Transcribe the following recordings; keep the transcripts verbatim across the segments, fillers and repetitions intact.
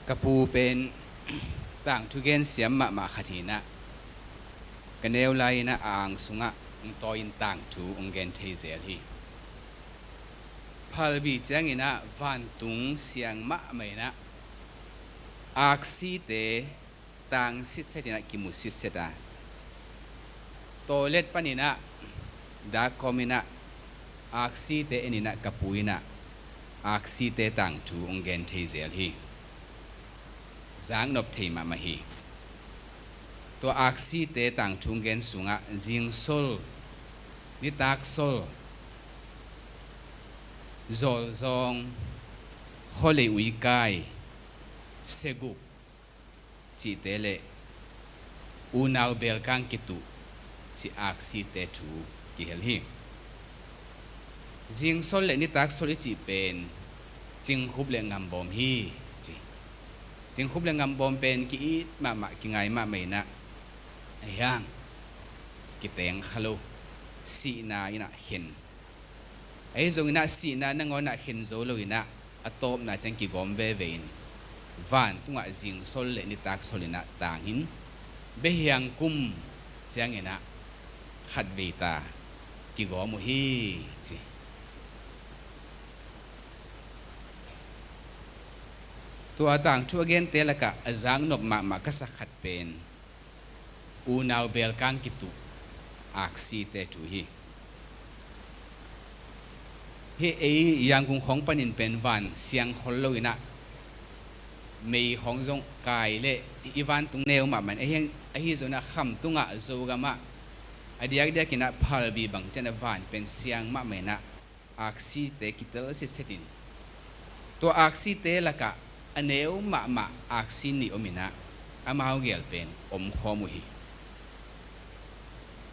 Ka pu pen tangthu gen siam mahmah khat hi-in ah, ka neu lai-in ah a ang sungah hong tawi-in tangthu hong gen thei zel hi. Phalbi ciangin ah vantung siang mahmah in ah aksite tang sitset in ah kimu sitset a, toilet panin ah dak kawmin ah aksite en in ah ka pu in ah aksite tangthu hong gen thei zel hi. Zaknop thei mahmah hi. Tua aksite tangthu hong gen sungah zingsol, nitaksol, zawlzawng, khualei uikai, segup cihte le unau belkang kituh cih aksite thu kihel hi. Zingsol le nitaksol i cih pen cingkhup le ngambawm hi ci. Cingkhup le ngambawm pen ki-it mahmah, kingai mahmah in ah, ahi hang kiteng kha lo, sihna in ah khen, ahi zongin ah sihna nangawn ah khen zo loin ah a tawpna ciang kigawm veve in, vantungah zingsol le nitaksol in ah tang hi-in, biahiang kum ciangin ah khatvei ta kigawm uh hi ci. Tua tangthu a gente lakah a zaknop mahmah ka sa khat pen unau belkang kituh aksite thu hi. Hih ei Yangon khawng panin pen van siang khol loin ah, mei khawng zong kai leh i vantung neu mahmah in, ahi, ahi zongin ah khamtungah Zogamah a diakdiakin ah phalbi bang ciangin ah van pen siang mahmah in ah aksite kitel sitset in, tua aksite lakah a neu mahmah aksi nih om in ah, amau gel pen omkhawm uh hi.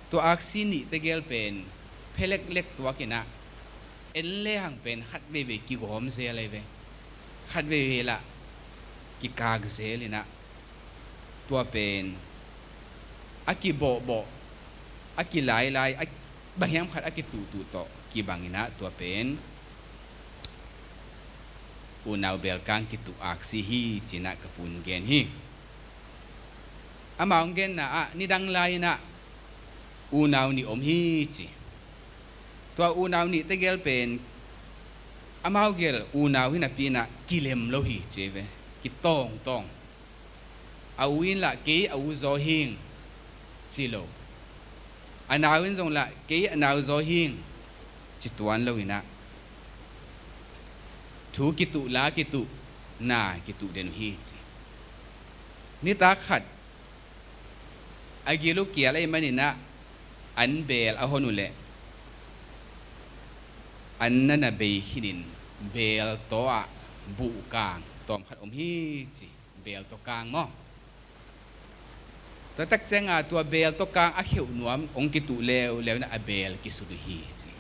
Tua aksi nihte gel pen phe leklek tuakin ah, en lehang pen khat veivei kigawm zel ahi ve. Khat veivei lah kikak zel in ah, tua pen a kibawhbawh, a kilailai, a bang hiam khat a kituhtuh tawh kibang in ah, tua pen unau belkang kituh aksi hi ci-in ah ka pu'n gen hi. Amau genna ah nidang lai-in ah unau nih om hi ci. Tua unau nihte gel pen amau gel unau hi napi-in ah kilem lo hi ci ve, kitawngtawng. A u in lah kei a u zaw hing ci lo, a nau in zong lah kei a nau zaw hing ci tuan loin ah, thu kituh, la kituh, na kituh den uh hi ci. Nitak khat a gil uh kial ahih manin ah an beel a hon uh leh an na na bei khinin beel taw ah buh kang tawmkhat om hi ci. Beel taw kang maw? Tua tak ciangin tua beel taw kang a kheuh nuam hong kituh leuleu in ah a beel kisut uh hi ci.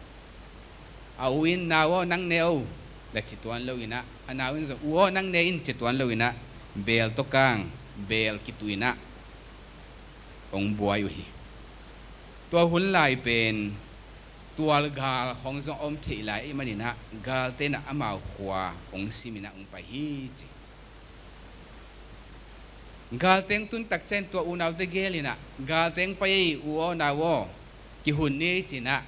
A u in, "Nau aw, nang ne o," la ci tuan loin ah, a nau in zong, "U aw, nang ne in," ci tuan loin ah, beel taw kang, beel kituh in ah hong buai uh hi. Tua hun lai pen tual gal khawng zong a om theih lai ahih manin ah, galte in ah amau khua hong sim in ah hong pai hi ci. Galte hong tun tak ciang tua unaute gel in ah, "Galte hong pai ei, u aw, nau aw, kihun ni ei," ci-in ah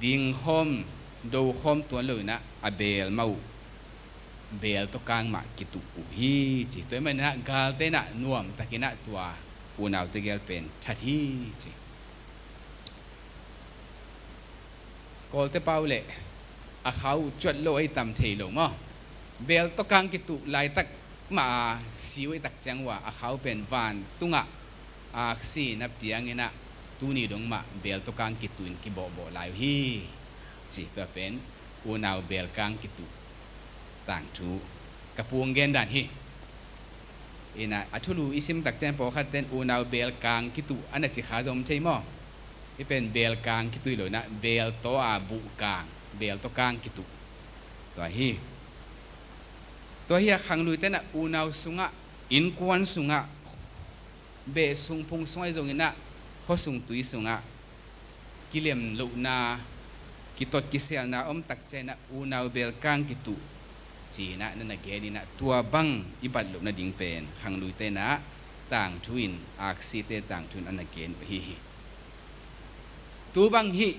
dingkhawm, dokhawm tuan loin ah a beel mah uh, beel taw kang mah kituh uh hi ci. Tua ahih manin ah galte in ah nuamtakin ah tua unaute gel pen that hi ci. Kawlte pau leh a khau uh cuat lo a i tam thei lo maw? Beel taw kang kituh laitak mah a si uh a i tak ciang uh a, a khau pen vantungah aksi na piang in ah, tuni dong mah beel taw kang kituh in kibawhbawh lai uh hi ci. Tua pen unau beel kang kituh tangthu ka pu hong gen dan hi. In ah, a thulu i sim tak ciang pawlkhatte in unau beel kang kituh a na ci kha zong om thei maw? Hih pen beel kang kituh hi lo in ah, beel taw a buh kang, beel taw kang kituh, tua hi. Tua hi a, khangluite in ah unau sungah, innkuan sungah, beh sung phung sungah hi zongin ah, khuasung tui sungah kilem lohna, kitot kiselna om tak ciangin ah unau beel kang kituh ci-in ah na na gen in ah, tua bang i bat loh nading pen khangluite in ah tangthu in, aksite tangthu in a na gen uh ahi hi. Tu bang hih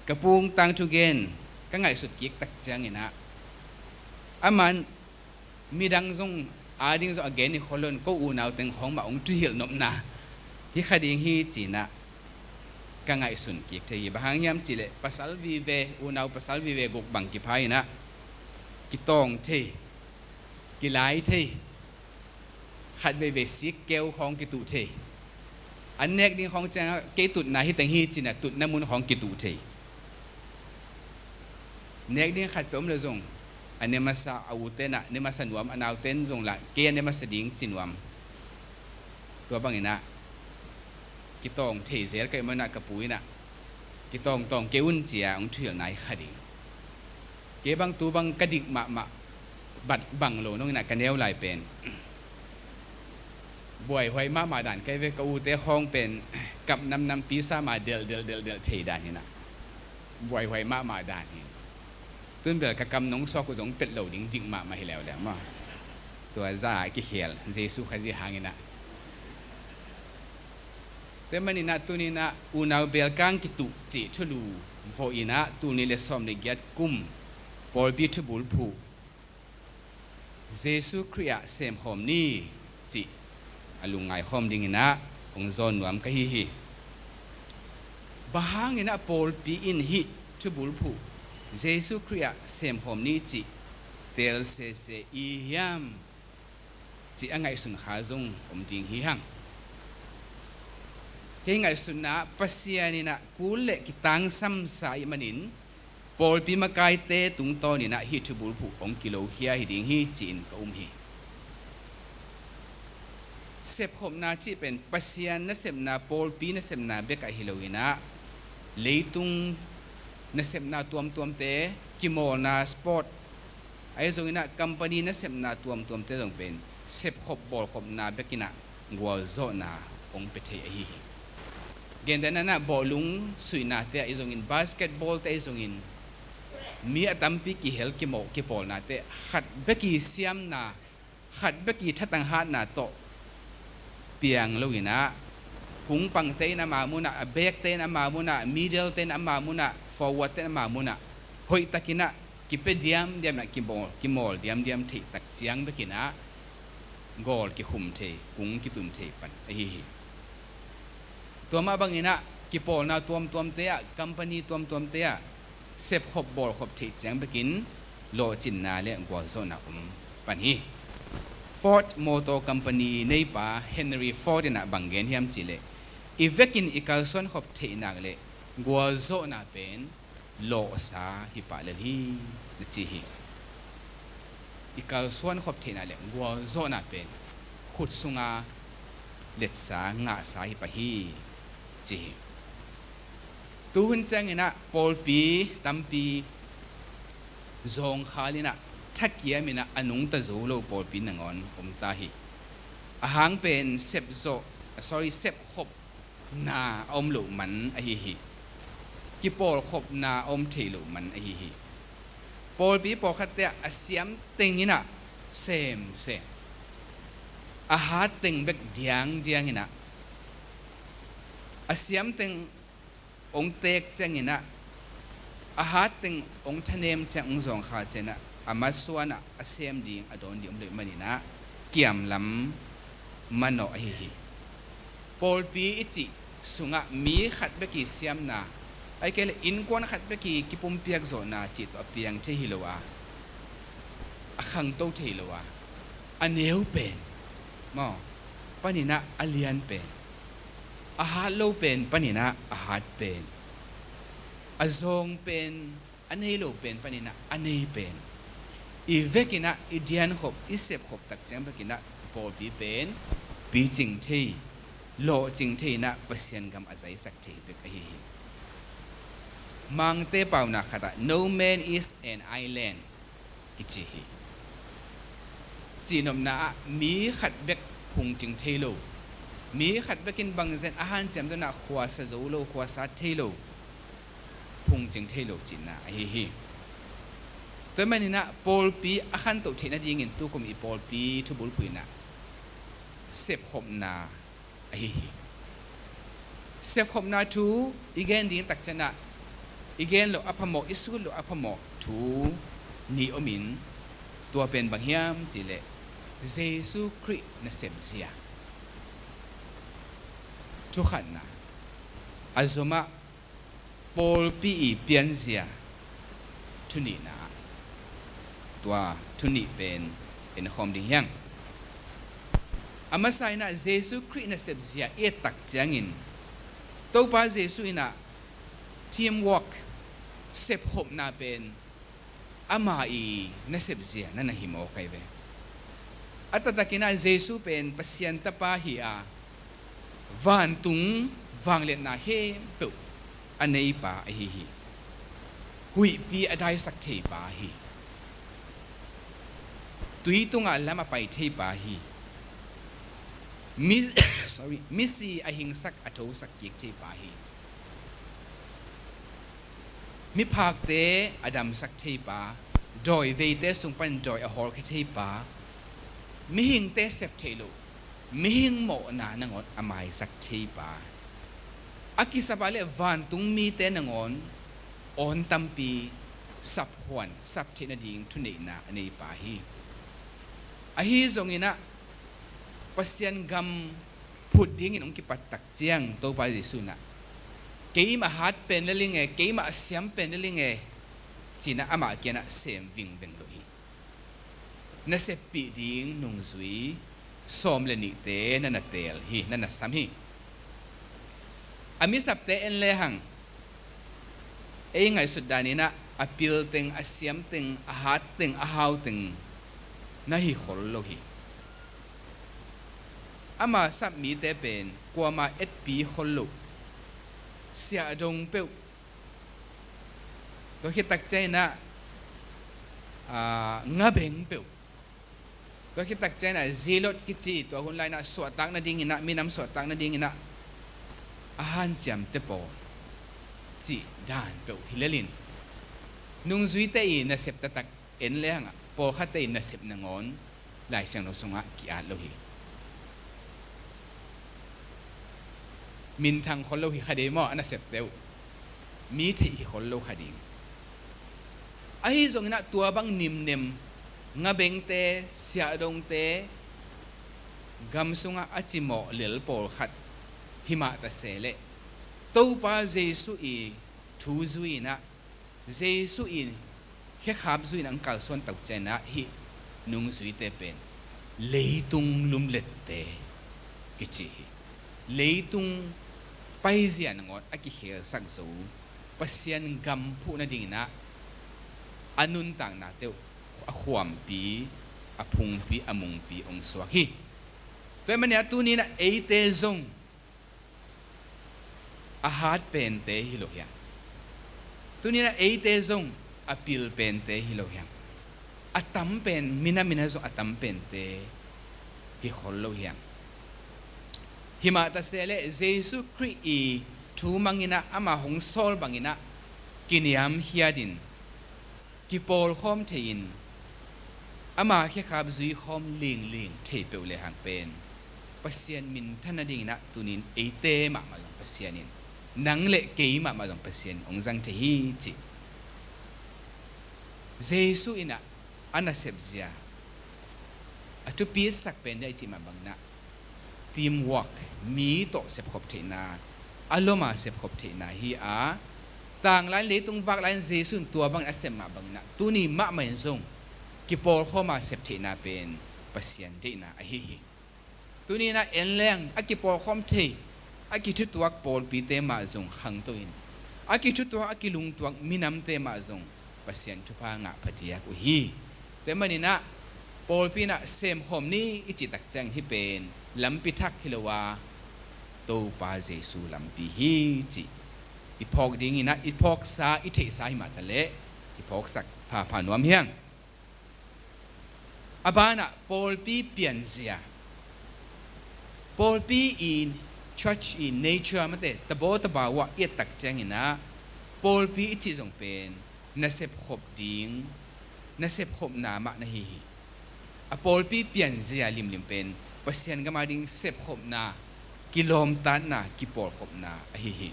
ka pu hong tangthu gen ka ngaihsut kik tak ciangin ah, aman midang zong ading zong a gen hi khol lo in, ko unau teng khawng mah hong thuhilh nopna hi kha ding hi ci-in ah ka ngaihsun kik thei hi. Bang hang hiam cih leh pasal vive, unau pasal vive guk bang kipha in ah kitawng thei, kilai thei, khat veivei sik keu khawng kituh thei. An nek ding khawng ciang ah kei tutna hi teng hi ci-in ah tutna mun khawng kituh thei. Nek ding khat peuh om leh zong a ne masa a ute in ah ne masa nuam, a naute in zong lah kei a ne masa ding ci nuam. Tua bangin ah kitawng thei zel ka hih manin ah ka pu in ah kitawng tawng kei un ci-a hong thuhilhna hi kha ding. Kei bang tu bang ka dik mahmah, bat bang lo nong in ah ka neu lai pen buaihuai mahmah dan ka hi ve. Ka ute khawng pen kap namnam pisa mah delh delh delh delh thei dan hi in ah, buaihuai mahmah dan hi. Tun bel ka kam nong suak uh zong pelh lo ding dik mahmah hi leuleu maw. Tua zah a kikhel Jesu Khazih hangin ah. Tua manin ah tuni in ah unau belkang kituh cih thulu vawh in ah, tul nih le sawm le giat kum pawlpi thubulphuh Jesu Khrih ah semkhawm ni cih a lungngai khawm dingin ah hong zawn nuam ka hi hi. Bang hangin ah pawlpi in hih thubulphuh Jesu Khrih ah semkhawm ni cih teel sese i hiam cih a ngaihsun kha zong om ding hi hang. Kei ngaihsutna ah Pasian in ah kul le kitangsamsa ahih manin pawlpi makaite tungtawn in ah hih thubulphuh hong kilokhia hi ding hi ci-in ka um hi. Sepkhopna cih pen Pasian nasepna, pawlpi nasepna bek ah hi lo in ah, leitung nasepna tuamtuamte, kimawlna, sport, ahi zongin ah company nasepna tuamtuamte zong pen sepkhop bawlkhopna bek in ah gualzawhna hong pia thei ahi hi. Gentehna in ah bawlung suihnate ahi zongin, basketball te ahi zongin, mi a tampi kihel, kimawh, kipawlnate khat bek i siamna, khat bek i thatang hatna tawh piang lo in ah, kungpangte in ama mun ah, a back-te in ama mun ah, middle-te in ama mun ah, forward-te in ama mun ah, hoihtakin ah kipia diamdiam in ah, kimawl, kimawl diamdiam theih tak ciang bek in ah gawl kikhum thei, kung kitun thei pan ahi hi. Tua mah bangin ah kipawlna tuamtuamte ah, company tuamtuamte ah sepkhop bawlkhop theih ciang bekin lawhcinna le gualzawhna om pan hi. Ford Motor Company neipa Henry Ford in ah bang gen hiam cih leh, i vekin i kalsuan khop theih nak le gualzawhna pen lawhsa hi pah lel hi, na ci hi. I kalsuan khop theihna le gualzawhna pen khut sunga letsa, ngahsa hi pah hi, ci hi. Tuhun ciangin ah pawlpi tampi zawngkhal in ah thakiam in ah a nungta zo lo pawlpi nangawn om ta hi. A hang pen sepzawh, sorry, sepkhop na a om loh man ahi hi. Kipawlkhopna a om thei loh man ahi hi. Pawlpi pawlkhatte ah a siam teng in ah semsem, a hat teng bek diangdiang in ah, a siam teng hong teek ciangin ah, a hat teng hong thanem ciang, hong zawngkhal ciangin ah, a masuan ah a sem ding, a dawn ding om lo ahih manin ah kiamlam manawh ahi hi. Pawlpi i cih sungah mi khat bek i siamna, ahih kei leh innkuan khat bek i kipumpiak zawhna cih tawh a piang thei hi lo a, a khangto thei lo a, a neu pen maw, panin ah a lian pen, a hat lo pen panin ah a hat pen, a zawng pen, a nei lo pen panin ah a nei pen, i vekin ah i diankhop, i sepkhop tak ciang bekin ah pawlpi pen picing thei, lawhcing thei in ah Pasian gam a zaisak thei bek ahi hi. Mangte pauna khat ah, "No man is an island," kici hi. Cihnopna ah mi khat bek phungcing thei lo, mi khat bekin bangzen a hanciam zong ah khuasa zo lo, khuasa thei lo, phungcing thei lo cihna ahi hi. Tua ahih maninah pawlpi a khantoh theih nadingin tukum i pawlpi thubulphuh inah sepkhopna ahi hi. Sepkhopna thu i gen ding takcianah i gen loh a phamawh, i sut loh a phamawh thu nih omin, tua pen bang hiam cihleh Jesu Khrih nasepzia. Thukhatna a zomah pawlpi i pianzia, thu nihna ah tua thu nih pen enkhawm ding hiang. A masa inah Jesu Khrih nasepzia i et tak ciangin Topa Jesu inah teamwork, sepkhopna pen ama i nasepzia na na hi mawk ahi ve. A taktakinah Jesu pen Pasian Tapa hi a, vantung vangliatna khempeuh a neipa ahi hi. Huihpi a daisak theipa hi. Tui tungah lam a pai theipa hi. Mi, sorry, misi a hingsak a thosak kik theipa hi. Miphakte a damsak theipa, dawi veite sung pan dawi a hawlkhia theipa, mihingte sep theih loh mihing mawhna nangawn a maisak theipa, a kisap ah le vantung mite nangawn awn tampi sapkhuan sap theih nading thuneihna a neipa hi. Ahi zonginah Pasian gam phut dingin hong kipat tak ciang Topa Jesu inah keimah hat pen le ling e, keimah a siam pen le ling e, cinah amah kianah sem vingveng lo hi. Na seppih ding nungzui sawm le nihte na na teel hi, na na sam hi. A misapte en lehang ei ngaihsut daninah a pilteng, a siamteng, a hatteng, a hauteng na hi khol lo hi. Ama sap mite pen kuama etpi khol loh, siahdong peuh, tua khit tak cianginah ngabeng peuh, tua khit tak cianginah zilot kici, tua hun lai inah suahtak nadinginah, minam suahtak nadinginah a hanciamte pawl cih dan peuh hi lelin, nungzuite i nasep taktak en lehangah pawlkhatte i nasep nangawn Lai Siangtho sungah ki-at lo hi. Minthang khol lo hi kha dei maw, a nasepte uh. Mi theih hi khol lo kha ding. Ahi zonginah tua bang nimnem, ngabengte, siahdongte gam sungah a cimawh lel pawlkhat himah ta se leh Topa Jesu i thu zui inah, Jesu in khekhap zui in ang kalsuan tak cianah hih nungzuite pen leitung lumlette kici hi. Leitung paizia nangawn a kikhelsak zo Pasian gam phuh nadinginah a nuntaknate uh a khuampi, a phungpi, a mungpi hong suak hi. Tua ahih maninah tuninah eite zong a hat pente hi lo hiam? Tuninah eite zong a pil pente hi lo hiam? A tam pen, mina mina zong a tam pente hi khol lo hiam? Himah ta se leh Jesu Khrih i thu manginah ama hong sawl banginah kiniamkhiatin kipawlkhawm thei-in ama khekhap zuikhawm lingling thei peuh lehang pen Pasian minthan nadinginah tunin eite mahmah zong Pasian in, nang le kei mahmah zong Pasian in hong zang thei hi cih Jesu inah a nasepzia a thupisak pen dia i cih mah banginah teamwork, mi tawh sepkhop theihna, a loma sepkhop theihna hi a, tanglai leitung vaklai in Jesu in tua bangin a sep mah banginah tuni mahmah in zong kipawlkhawma sep theihna pen Pasian deihna ahi hi. Tuninah en leng a kipawlkhawm thei, a kithutuak pawlpite mah zong khangto in, a kithutuak, a kilungtuak minamte mah zong Pasian thupha ngah phadiak uh hi. Tua ahih maninah pawlpi inah semkhawm ni i cih tak ciang hih pen lampi thak hi lo a, Topa Jesu lampi hi cih i phawk dinginah, i phawksa, i theihsa hi mah taleh i phawksak phapha nuam hiang. A banah pawlpi pianzia, pawlpi in, church in nature mate, tabaw tabaw ah i et tak cianginah pawlpi i cih zong pen nasep khop ding, na sepkhopna mah na hi hi. A pawlpi pianzia limlim pen Pasian gam a ding sepkhopna, kilawmtatna, kipawlkhopna ahi hi.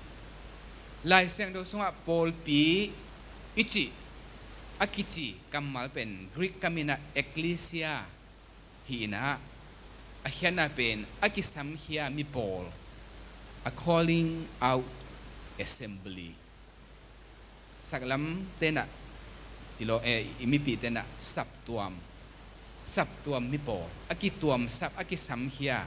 Lai Siangtho sungah pawlpi i cih, a kici kammal pen Greek kam in ah ekklesia hi in ah, a khiatna pen a kisamkhia mipawl, a calling out assembly. Saklam tenah, i lo, eh, i mipih tenah saptuam, saptuam mipawl, a kituamsap, a kisamkhia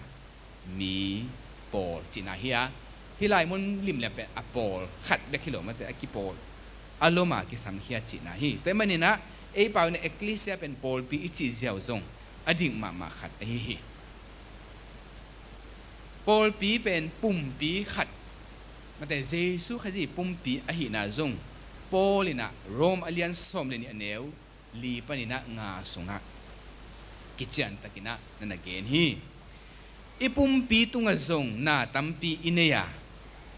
mipawl cihna hi a, hih lai mun limliam pen a pawl khat bek hi lo, mate, a kipawl, a lom a kisamkhia cihna hi. Tua ahih manin ah ei pau in ekklesia pen pawlpi i cih ziau zong a dik mahmah khat ahi hi. Pawlpi pen pumpi khat, mate, Jesu Khazih pumpi ahihna zong Paul in ah Rom a lian sawm le nih a neu li panin ah nga sungah kiciantakin ah na na gen hi. I pumpi tungah zong na tampi i nei a,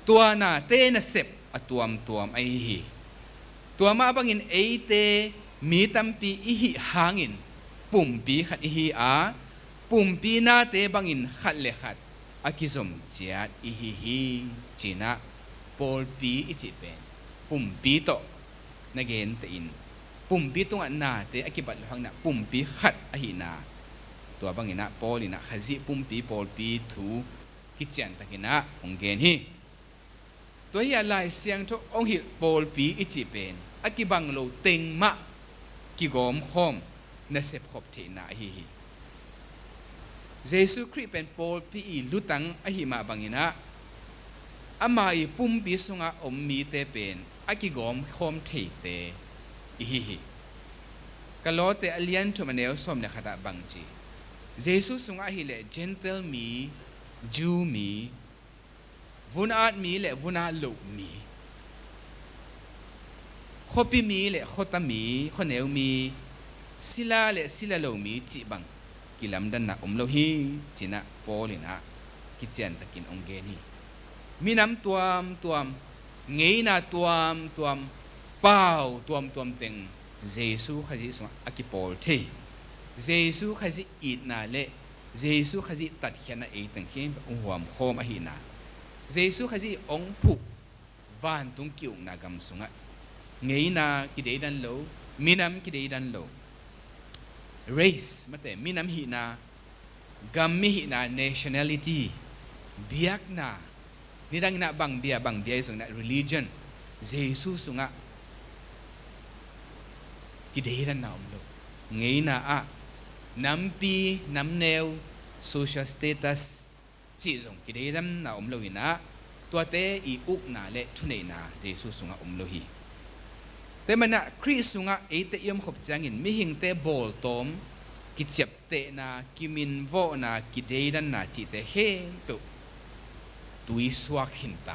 tua nate nasep a tuamtuam ahi hi. Tua mah bangin eite mi tampi i hih hangin pumpi khat i hi a, pumpi nate bangin khat le khat a kizom ciat i hi hi, ci-in ah pawlpi i cih pen pumpi tawh na gentehin, pumpi tungah nate a kibat loh hangin ah pumpi khat ahihna, tua bangin ah Paul in ah Khazih pumpi pawlpi thu kiciantakin ah hong gen hi. Tua hi a, Lai Siangtho hong hilh pawlpi i cih pen a kibang lo teng mah kigawmkhawm, nasep khop theihna ahi hi. Jesu Khrih pen pawlpi i lutang ahih mah bangin ah, ama i pumpi sungah om mite pen a kigawmkhawm theite i hi hi. Kolose a lian thum a neu sawm le khat ah bang ci? Jesu sungah ahih leh Gentile mi, Jew mi, vun at mi le vun at loh mi, khuapi mi le khuata mi, khuaneu mi, sila le sila lo mi cih bang kilamdanna om lo hi, ci-in ah Paul in ah kiciantakin hong gen hi. Minam tuamtuam, ngeina tuamtuam, pau tuamtuam teng Jesu Khazih sungah a kipawl thei. Jesu Khazih itna le Jesu Khazih tatkhiatna ei teng khempeuh hong huamkhawm ahihna, Jesu Khazih hong phuh vantung ki-ukna gam sungah ngeina kideidan lo, minam kideidan lo, race, mate, minam hihna, gam mi hihna, nationality, biakna, nidangin ah bang bia, bang bia i zongin ah religion, Jesu sungah kideidanna om lo. Ngeina ah nampi, namneu, social status cih zong kideidanna om lo in ah, tuate i ukna le thuneihna Jesu sungah om lo hi. Tua ahih manin ah Khrih sungah eite i omkhop ciangin mihingte bawltawm, kiciaptehna, kiminvawhna, kideidanna cihte khempeuh tuisuak khinta,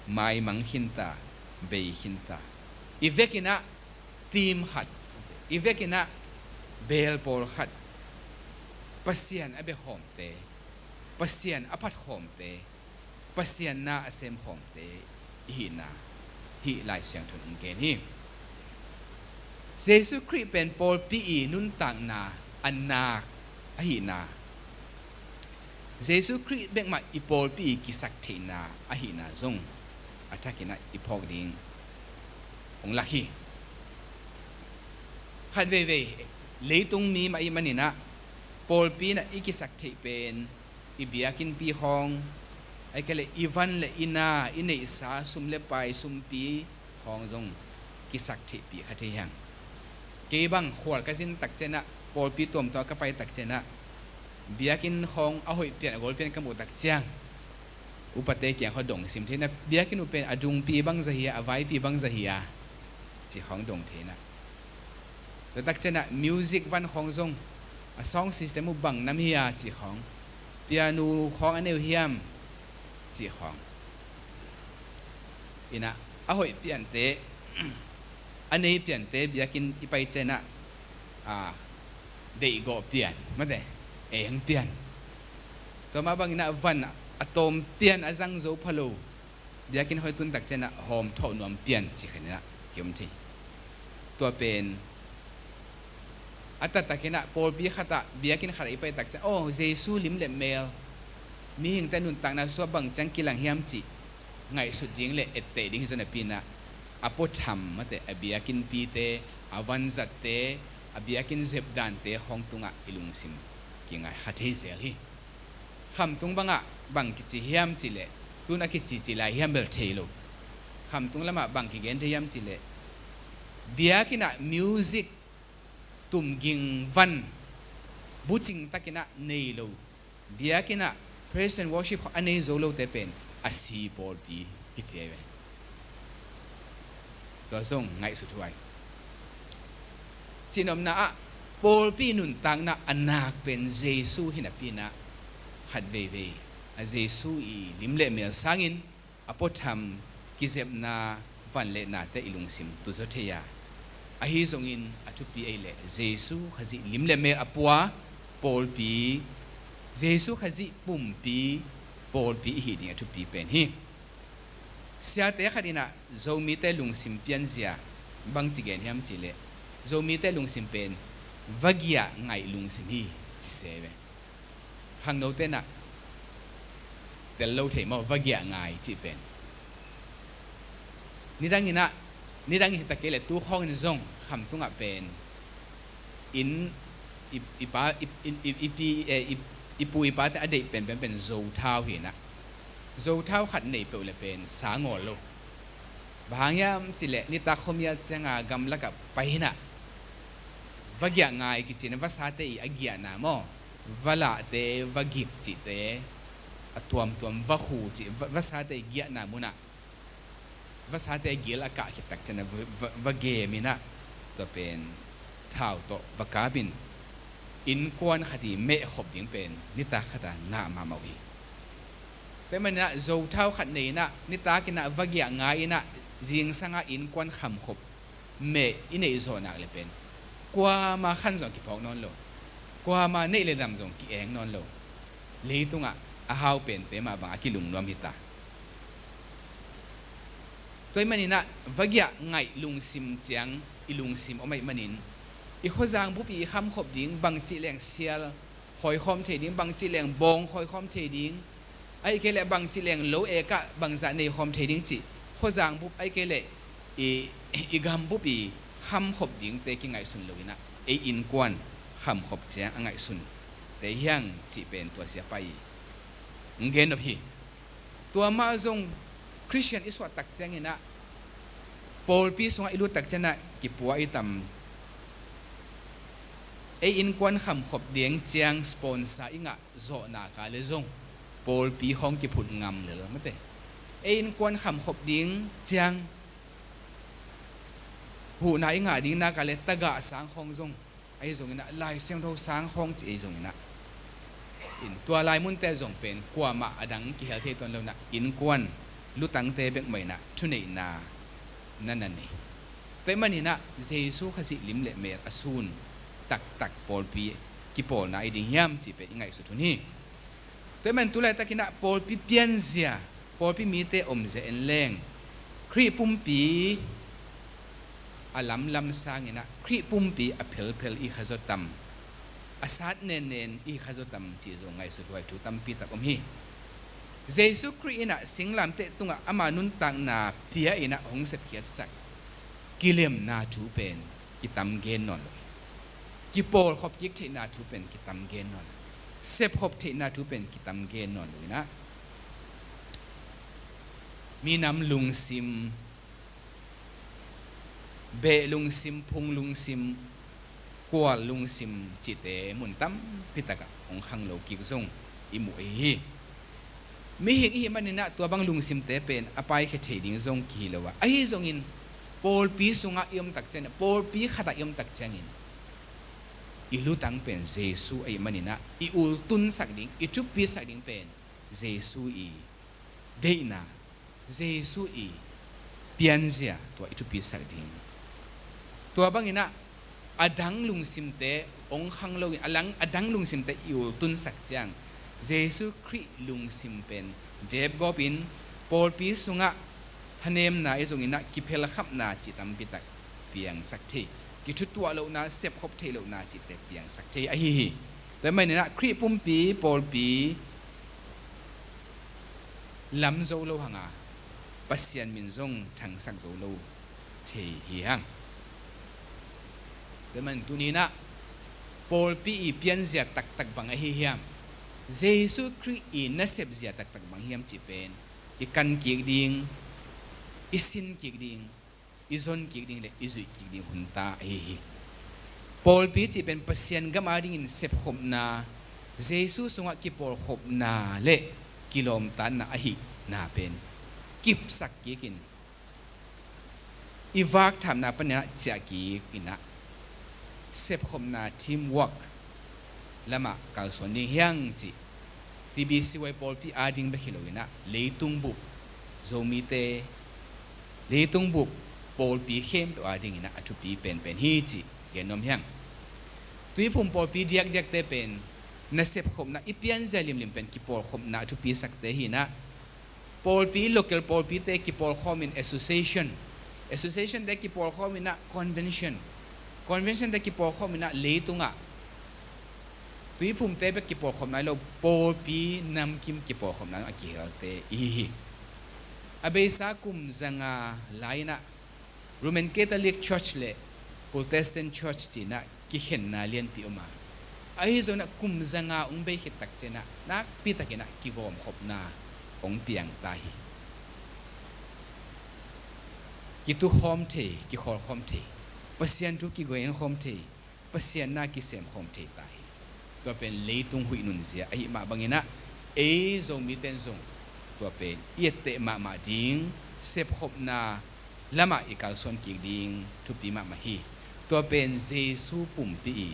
maimang khinta, bei khinta. I vekin ah team khat, i vekin ah belpawl khat, Pasian a biakhawmte, Pasian a phatkhawmte, Pasian na a semkhawmte i hihna hih Lai Siangtho in hong gen hi. Jesu Khrih pen pawlpi i nuntakna a nak ahihna, Jesu Khrih bek mah i pawlpi i kisak theihna ahihna zong a thakin ah i phawk ding hong lak hi. Khat veivei, leitung mi mah i hih manin ah pawlpi in ah i kisak theih pen i biakinnpi khawng, ahih kei leh i van le i na, i neihsa sum le pai, sumpi khawng zong kisak theihpih kha thei hi hang. Kei bang khual ka zin tak ciangin ah, pawlpi tuamtuam ka pai tak ciangin ah, biakinn khawng a hoih pian, a gol pian ka muh tak ciang, upate kiang khawng dong sim thei in ah, biakinn uh pen a dungpi bangzah hi a, a vaipi bangzah hi a, ci khawng dong thei in ah. Tua tak ciangin ah music van khawng zong, a sound system uh bang nam hi a, ci khawng, piano khawng a nei uh hiam, ci khawng. In ah, a hoih piante, a nei piante biakinn i pai ciangin ah, a, deihgawh pian, mate, eng pian. Tua mah bangin ah van a tawm pian, a zang zo pha lo, biakinn khawng i tun tak ciangin ah hawmthawh nuam pian ci khat in ah kiom thei. Tua pen A taktakinah pawlpi khatah biakinn khatah i pai takciang, aw, Jesu lim le mel, mihingte nuntakna sua bang ciang kilang hiam cih ngaihsut ding le etteh ding hi zong napi inah a puatham mate, a biakinnpite, a vanzatte, a biakinn zepdante khawng tungah i lungsim kingai kha thei zel hi. Khamtung bangah bang kici hiam cihleh, tun a kicici lai hiam bel thei lo. Khamtung lamah bang kigen thei hiam cihleh, biakinnah music tumging van bucing takinah nei lo, biakinnah praise and worship a nei zo lote pen a si pawlpi kici ahi ve. Tua zong ngaihsut huai. Cihnopna ah pawlpi nuntakna a nak pen Jesu hi napi inah khat veivei a Jesu i lim le mel sangin a puatham kizepna van le nate i lungsim tuzaw thei a, ahi zongin a thupi ei leh Jesu Khazih lim le mel a pua pawlpi, Jesu Khazih pumpi pawlpi i hih ding a thupi pen hi. Siate khat inah Zomite lungsim pianzia bangci gen hiam cihleh, Zomite lungsim pen va giah ngaih lungsim hi ci se ve. Khangnote inah tel lo thei maw, va giah ngai cih pen. Nidang inah, nidang hi ta kei le tu khawngin zong khamtungah pen inn i, i pa, i, i, i, i pi, eh, i, i pu i pate a deih penpen pen zothau hi inah, zothau khat nei peuh le pen sa ngawl lo. Bang hang hiam cihleh nitak khuamial cianga gamlakah pai inah va giah ngai kici inah vasate i a giahna maw, va lahte, va gik cihte, a tuamtuam va khu cih, va, vasate i giahna munah vasate gil a kah khit takcianah va, va, va gem inah tua pen thau tawh va kapin innkuan khat i meh khop ding pen nitak khatah ngah mahmah uh hi. Tua ahih maninah zothau khat nei inah nitak inah va giah ngai inah zingsangah innkuan khamkhop meh i neih zawh nak le pen kuama khan zong kiphawk nawn lo, kuama neih le dam zong ki-eng nawn lo, leitungah a hau pente mah bang a kilungnuam hi ta. Tua ahih maninah va giah ngaih lungsim ciang i lungsim om ahih manin i khuazang bup i khamkhop ding bangcih leng sial khawikhawm thei ding, bangcih leng bawng khawikhawm thei ding, ahih kei leh bangcih leng lo ekah bangzah neikhawm thei ding cih khuazang bup ahih kei leh i, i gam bup i khamkhop dingte kingaihsun lo inah ei innkuan khamkhop ciang a ngaihsunte hiang cih pen tua siapa i hong gen nop hi. Tua mah zong Khristian i suah takciang inah pawlpi sungah i lut takciang inah kipua i tam. Ei innkuan khamkhop ding ciang sponsor i ngah zawh nak le zong pawlpi khawng kiphut ngam lel mate. Ei innkuan khamkhop ding ciang huhna i ngah ding nak le tagah sang khawng zong ahi zong inah, Lai Siangtho sang khawng cih ahi zong inah, in tua lai munte zong pen kuamah a dang kihel thei tuan lo inah, innkuan lutangte bek mah inah thuneihna na na nei. Tua ahih maninah Jesu Khazih lim le mel a sun taktak pawlpi kipawlna i ding hiam cih pen i ngaihsut hun hi. Tua ahih man tu laitakinah pawlpi pianzia, pawlpi mite omzia en leng Khrih pumpi a lamlam sanginah Khrih pumpi a phelphel i khazaw tam, a sat nennen i khazaw tam cih zong ngaihsut huai thu tampi tak om hi. Jesu Khrih inah singlamteh tungah ama nuntakna pia inah hong sepkhiatsak kilemna thu pen kitam gen nawn lo hi. Kipawlkhop kik theihna thu pen kitam gen nawn lo hi. Sepkhop theihna thu pen kitam gen nawn lo inah minam lungsim, beh lungsim, phung lungsim, kual lungsim cihte mun tampi takah hong khanglo kik zong i muh ahi hi. Mihing i hih maninah tua bang lungsimte pen a paikhia thei ding zong kihi lo a, ahi zongin pawlpi sungah i om takciangin, pawlpi khatah i om takciangin i lutang pen Jesu ahih maninah i ultunsak ding, i thupisak ding pen Jesu i deihna, Jesu i pianzia tua i thupisak ding. Tua banginah a dang lungsimte hong khang loin a lang, a dang lungsimte i ultunsak ciang Jesu Khrih lungsim pen depgawpin pawlpi sungah hanemna i zonginah kiphelkhapna cih tampitak piangsak thei. kithutuah lohna, sepkhop theih lohna cihte piangsak thei ahi hi. Tua ahih manin ah Khrih pumpi, pawlpi lam zo lo hang a, Pasian min zong thangsak zo lo thei hi hang. Tua ahih manin tuni-in ah pawlpi i pianzia taktak bang ahi hiam, Jesu Khrih i nasepzia taktak bang hiam cih pen i kan kik ding, i sin kik ding, i zon kik ding le i zuih kik ding hun ta ahi hi. Pawlpi cih pen Pasian gam adingin sepkhopna, Jesu sungah kipawlkhopna le kilawmtatna ahihna pen kipsak kikin, i vakthapna panin ah ciah kikin ah, sepkhopna, teamwork lamah kalsuan ding hi hang cih, T B C Y pawlpi ading bek hi loin ah, leitung bup Zomite, leitung bup pawlpi khempeuh adingin ah a thupi penpen hi cih gen nuam hi hang. Tuiphum pawlpi diakdiakte pen nasepkhopna, i pianzia limlim pen kipawlkhopna a thupisakte hi-in ah, pawlpi, local pawlpite kipawlkhawmin association, associationte kipawlkhawmin ah convention, conventionte kipawlkhawmin ah leitungah, tuiphumte bek kipawlkhopna hi lo, pawlpi namkim kipawlkhopna a kihelte i hi hi. A beisa kum zanga lai-in ah Roman Catholic Church le Protestant Church ci-in ah kikhenna lianpi om a, ahi zongin ah kum zanga hong bei khit tak ciangin ah nakpi takin ah kigawmkhopna hong piang ta hi. Kitukhawm thei, kikhawlkhawm thei, Pasian thu kigenkhawm thei, Pasian na kisemkhawm thei ta hi. Tua pen leitung huih nunzia ahih mah bangin ah, ei Zomite in zong tua pen i etteh mahmah ding, sepkhopna lamah i kalsuan kik ding thupi mahmah hi. Tua pen Jesu pumpi i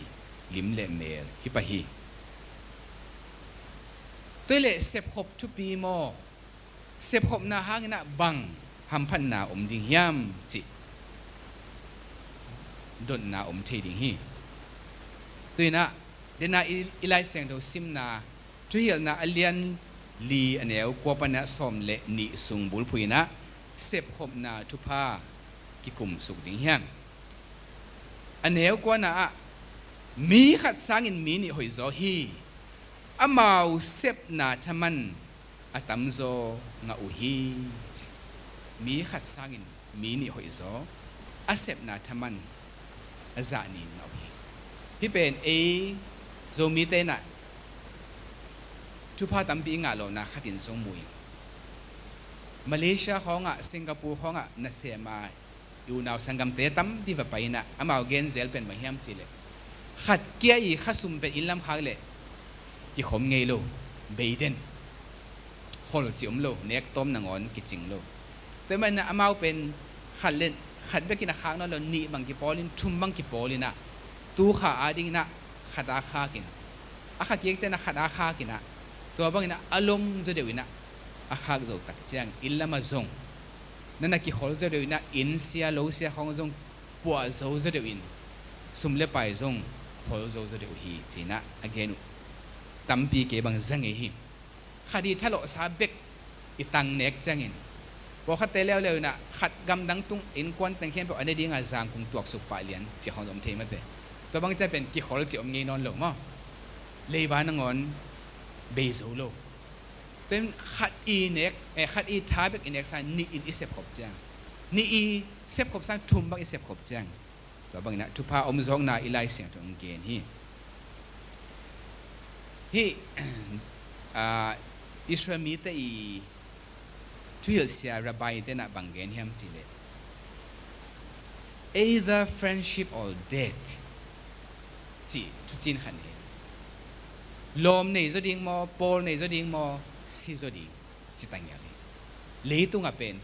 lim le mel hi pah hi. Tua hi leh sepkhop thupi maw? Sepkhopna hangin ah bang hamphatna om ding hiam cih dotna om thei ding hi. Tua hi-in ah, dena i, i Lai Siangtho simna, Thuhilhna a lian li, a neu kua panin ah sawm le nih sung bulphuh in ah sepkhopna thupha kikumsuk ding hi hang. A neu kuana ah, mi khat sangin mi nih hoihzaw hi. Amau sepna thaman a tamzaw ngah uh hi, ci. Mi khat sangin mi nih hoihzaw, a sepna thaman a zah nih in ngah uh hi. Hih pen ei Zomite in ah thupha tampi i ngah lawhna khat in zong mu ing. Malaysia khawngah, Singapore khawngah nasem a i unau sanggamte tampi va pai in ah, amau genzel pen bang hiam cih leh, khat kia i khasum pen inn lam khak leh kikhom ngei lo, bei den, khol cih om lo, nek tawm nangawn kicing lo. Tua ahih manin ah amau pen khat le khat bekin a khak nawn lo, nih bang kipawl in, thum bang kipawl in ah, tu kha adingin ah khat a khak in, a kha kik ciangin ah khat a khak in ah, tua bangin ah a lom zaw deuh in ah a khak zo tak ciang inn lamah zong na na kikhol zaw deuh in ah, inn sia lo sia khawng zong puah zo zaw deuh in, sum le pai zong khol zo zaw deuh hi, ci-in ah a gen uh tampi kei bang za ngei hi. Khat i thalawhsa bek i tang nek ciangin, pawlkhatte leuleu in ah khat gamdang tung innkuan teng khempeuh a ne ding a zangkung tuaksuk pah lian ci khawng zong om thei mate. Tua bang ciang pen kikhol cih om ngei nawn lo maw? Leiba nangawn bei zo lo. Tua in khat i nek, eh, khat i tha bek i nek sang nih in i sepkhop ciang, nih i sepkhop sang thum bang i sepkhop ciang, tua bangin ah thupha om zawkna i Lai Siangtho in hong gen hi. Hih, ah, Israel mite i thuhilhsia rabbi te in ah bang gen hiam cih leh, "Either friendship or death," cih thucin khat nei. Lawm nei zaw ding maw, pawl nei zaw ding maw, si zaw ding, ci ta ngial hi. Leitungah pen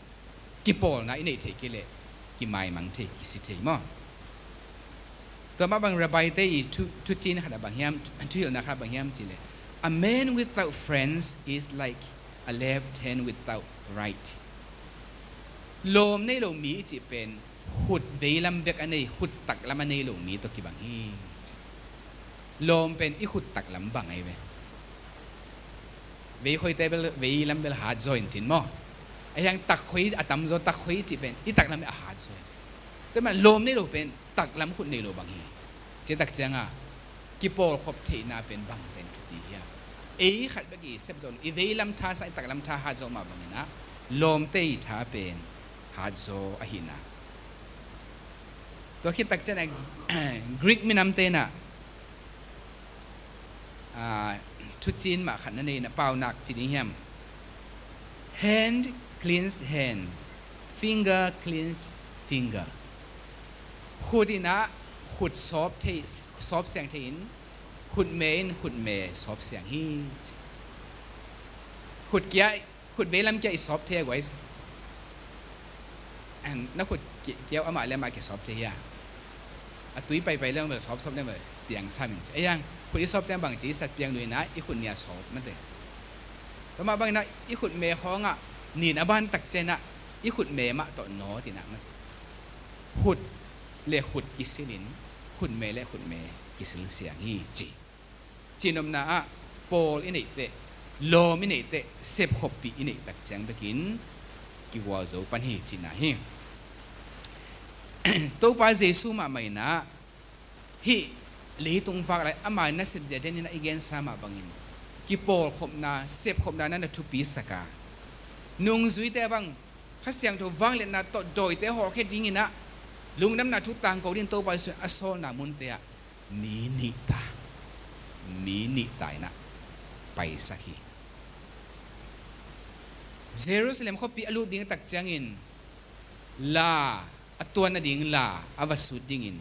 kipawlna i neih theih kei leh kimaimang thei, kisi thei maw? Tua mah bang rabbi te i thu, thucin khat ah bang hiam, thuhilhna khat ah bang hiam cih leh, "A man without friends is like a left hand without right." Lawm nei lo mi i cih pen khut veilam bek a nei, khut taklam a nei lo mi tawh kibang hi. Lawm pen i khut taklam bang ahi ve. Vei khoite bel, veilam bel hat zaw in cin maw? Ahi hang tak khoi a tamzaw, tak khoi i cih pen i taklam a hat zaw in. Tua man lawm nei lo pen taklam khut nei lo bang hi. Cih tak cianga kipawlkhop theihna pen bangzah in thupi hiam? Ei khat bek i sep zo lo, i veilam tha sang i taklam tha hat zo mah bangin ah lawmte i tha pen hat zo ahihna. Tua khit tak ciangah Greek minamte in ah aa, thucin mah khat na nei in ah, paunak ci ding hiam? Hand cleansed hand, finger cleansed finger. Khut in ah khut sawp thei, sawp siang thei in, khut me in khut me sawp siang hi, ci. Khut kia Khut veilam kia i sawp thei a guai. Na khut ki-, kiau amah le amah kisawp thei hia? A tui paipai le amah sawpsawp le amah piang sam in ci. A yang khut i sawp ciang bang ci, i sat piang lui na i khut nia sawp mate. Tua mah bangin ah i khut me khawngah nin a ban tak ciangah i khut me mah tawh nawt in ah mate. Khut le khut kisil in, khut me le khut me kisil siang hi ci. Cihnopna ah pawl i neih teh, lawm i neih teh, sepkhoppih i neih tak ciang bekin kigual zo pan hi cihna hi. Topa Jesu mahmah in ah hih leitung vak lai ama nasep zia den in ah i gensa mah bangin kipawlkhopna, sepkhopna na na thupi sak a, nungzuite bang Kha Siangtho vangliatna tawh dawite hawlkhia dingin ah lungdamna thu tangko dingin Topa Jesu in a sawlna munte ah mi nih ta, mi nih ta in ah paisak hi. Jerusalem khuapi a lut ding tak ciangin la, a tuan nading la a va sut dingin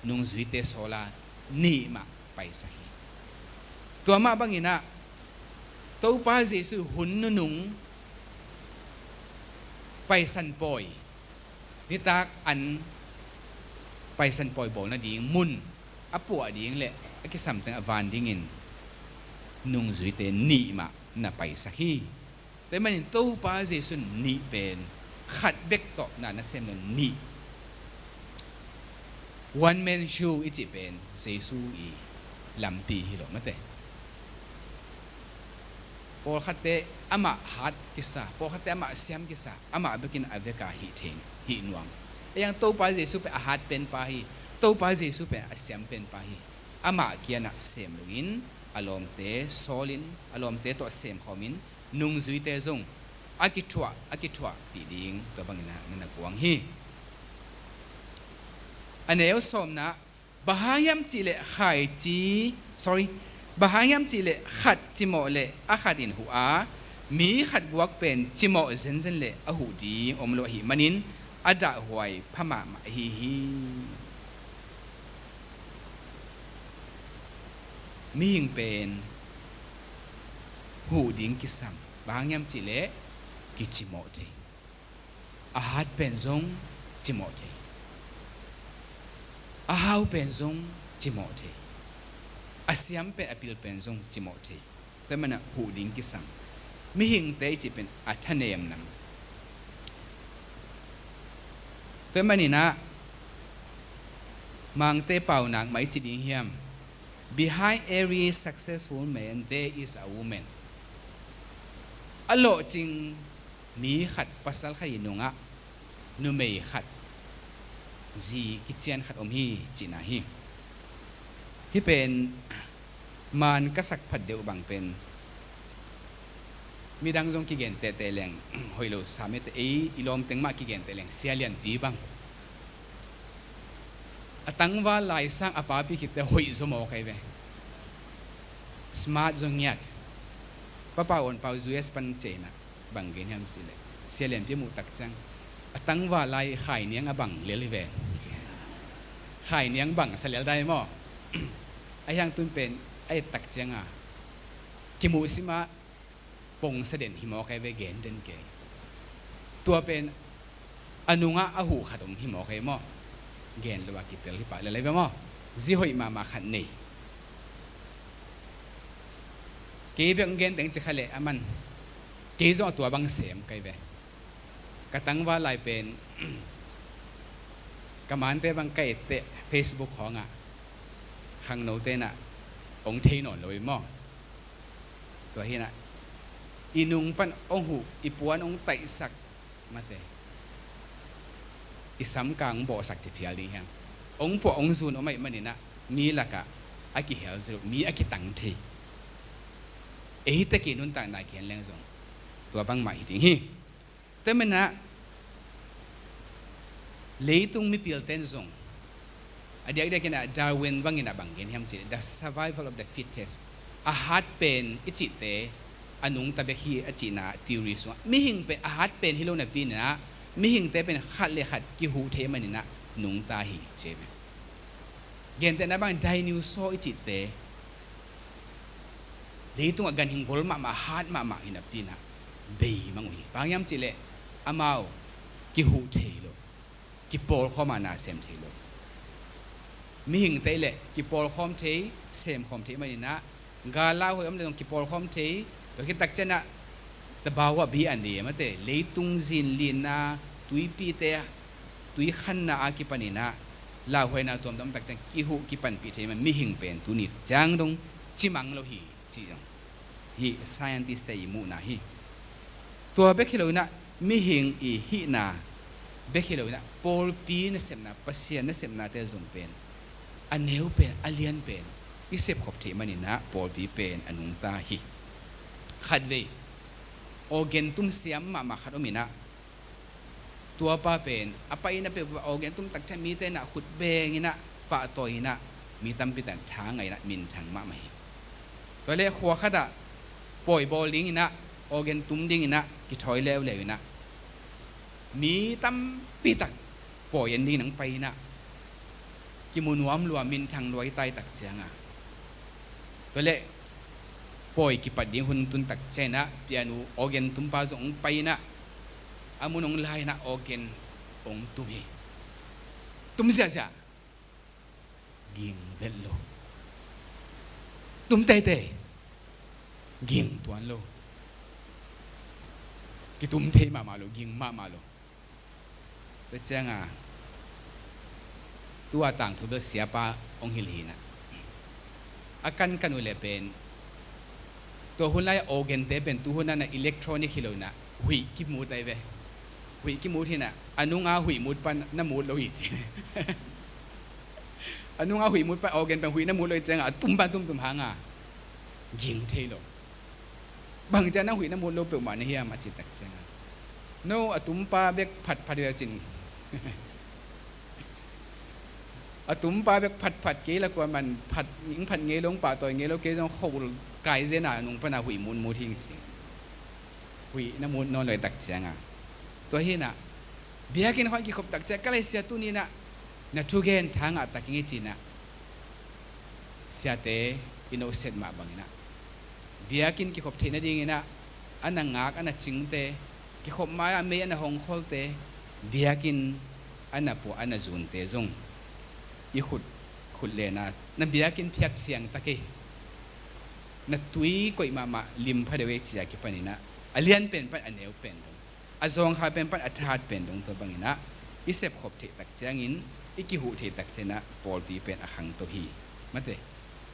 nungzuite sawla nih mah paisak hi. Tua mah bangin ah Topa Jesu hun nunung Paisan pawi, nitak an Paisan pawi bawl nading mun a puah ding le a kisam teng a van dingin nungzuite nih mah na paisak hi. Tua ahih manin Topa Jesu in nih pen khat bek tawh na na sem lo, nih. One man show i cih pen Jesu i lampi hi lo mate. Pawlkhatte amah hat kisa, pawlkhatte amah siam kisa, amah bekin a veka hih thei, hih nuam. A yang Topa Jesu pen a hat penpa hi, Topa Jesu pen a siam penpa hi. Amah kiangah sem loin a lawmte sawlin, a lawmte tawh semkhawmin nungzuite zong a kithuah, a kithuahpih ding tua bangin ah na na kuang hi. A neu sawmna, bang hang hiam cihleh khaici, sorry, bang hang hiam cihleh khat cimawh leh a khat in huh a, mi khat guak pen cimawh zenzen leh a huh ding om lo ahih manin a dahhuai pha mahmah ahi hi. Mihing pen huh ding kisam, bang hang hiam cihleh kicimawh thei. A hat pen zong cimawh thei, a hau pen zong cimawh thei, a siam pen, a pil pen zong cimawh thei. Tua ahih manin ah huh ding kisam. Mihingte i cih pen a thanem nam. Tua ahih manin ah Mangte paunak mah i ci ding hiam? Behind every successful man there is a woman. A lawhcing mi khat, pasal khat i nungah numei khat, zi kician khat om hi cihna hi. Hih pen maan ka sak phat deuh bang pen midang zong kigen tehteh leng hoih lo sa mete, ei i lawmteng mah kigen teh leng Sia Lianpi bang a tangval lai sang a papi khitte hoih zaw mawk ahi ve. Smart zaw ngiat. Pa Pau On Pau U S pan cihna bang gen hiam cihleh, Sia Lianpi a muh tak ciang a tangval lai Khai Niang a bang lel hi ve. Khai Niang bang sa lel dai maw? A hiang tun pen a et tak cianga kimuh sima pongsa den hi mawk ahi ve, gen den kei. Tua pen a nungah a huh khat om hi mawk ahi maw? Gen lo a kitel hi pah lel ahi ve maw? Zi hoih mahmah khat nei. Kei bek gen teng ci kha leh a man, kei zong a tua bang sem ka hi ve. Ka tangval lai pen ka mante bang ka etteh Facebook khawngah khangnote nah hong thei nawn lo hi maw? Tua hinah i nung pan hong huh, i puan hong taihsak mate. i samkang hong bawhsak ci phial ding hiam? Hong puah hong zun om ahih maninah mi lakah a kihel zo lo, mi a kitang thei. Ei tekin nuntakna gen leng zong tua bangmah hi ding hi. Tua maninah leitung mipilten zong a diakdiakinah Darwin banginah bang gen hiam cih, the survival of the fittest. A hat pen i cihte a nungta bek hi a cihna theory sungah mihing pen a hat pen hi lo napi inah mihingte pen khat le khat kihuh thei maninah nungta hi ci ve. Gentehna bang dinosaur i cihte leitungah ganhing gol mahmah, hat mahmah hi napi inah bei mang uh hi. Bang hiam cihleh amau kihuh thei lo, kipawlkhawm a na sem thei lo. Mihingte leh kipawlkhawm thei, semkhawm thei maninah gal lauhuai om le zong kipawlkhawm thei. Tua khit takcianah tabau ah bi a ne mate, leitung zinlinna, tuipite, tuikhanna a kipaninah lauhuaina tuamtuam takciang kihuh kipanpih thei man mihing pen tuni ciang dong cimang lo hi. Ci zong hi scientist te i muhna hi. Tua bek hi loinah mihing i hihna bek hi loinah pawlpi nasepna, Pasian nasepnate zong pen a neu pen, a lian pen i sepkhop theih maninah pawlpi pen a nungta hi. Khatvei organ tum siam mahmah khat ominah tuapa pen a paina peuh organ tum takciang mite inah khut benginah pahtawi inah mi tampi tan tha ngainah minthang mahmah hi. Tua leh khua khatah pawi bawl dinginah organ tum dinginah kithawi leuleu inah mi tampi tak pawi en dingin ang pai inah kimu nuam lua, minthang lua i tai takcianga tua leh pawi kipat ding hun tun takcianginah pianu organ tumpa zong hong pai inah a mun hong lai inah organ hong tum hi. Tum ziahziah ging vet lo. Tum teitei ging tuan lo. Kitum thei mahmah lo, ging mahmah lo. Tua cianga tua tangthu bel siapa hong hilh hinah a kankan uh le pen tua hun lai organte pen tu hun ana electronic hi lo inah huih kimut ai ve. Huih kimut hinah a nunga huih mut pan na mut lo hi ci. A nunga huih mut pan organ pan huih na mut lo hi cianga a tum pan tumtum hanga ging thei lo. Bang ciang nang huih na mut lo peuhmah na hiam a ci tak cianga no a tumpa bek phatphat uh a cin. A tumpa bek phatphat kei la kua man phat ing phat ngei lo pahtawi ngei lo kei zong khol kai zena nung pana huih mutmut hing ci. Huih na mut nawn loi tak cianga tua hinah biakinn khawng kikhop tak ciang ka lai sia tuninah na thugen thangah taking i cinah siate i noset mah banginah biakinn kikhop theih nadinginah a na ngak a na cingte, kikhop mai-ah mei a na hongkholte, biakinn a na puah a na zunte zong i khut khut lena na biakinn phiat siang ta kei. Na tui koih mahmah lim pha deuh ei cia kipaninah a lian pen pan a neu pen dong a zawngkhal pen pan a thahat pen dong tua banginah i sepkhop theih tak ciangin i kihuh theih tak cianginah pawlpi pen a khangto hi. Mate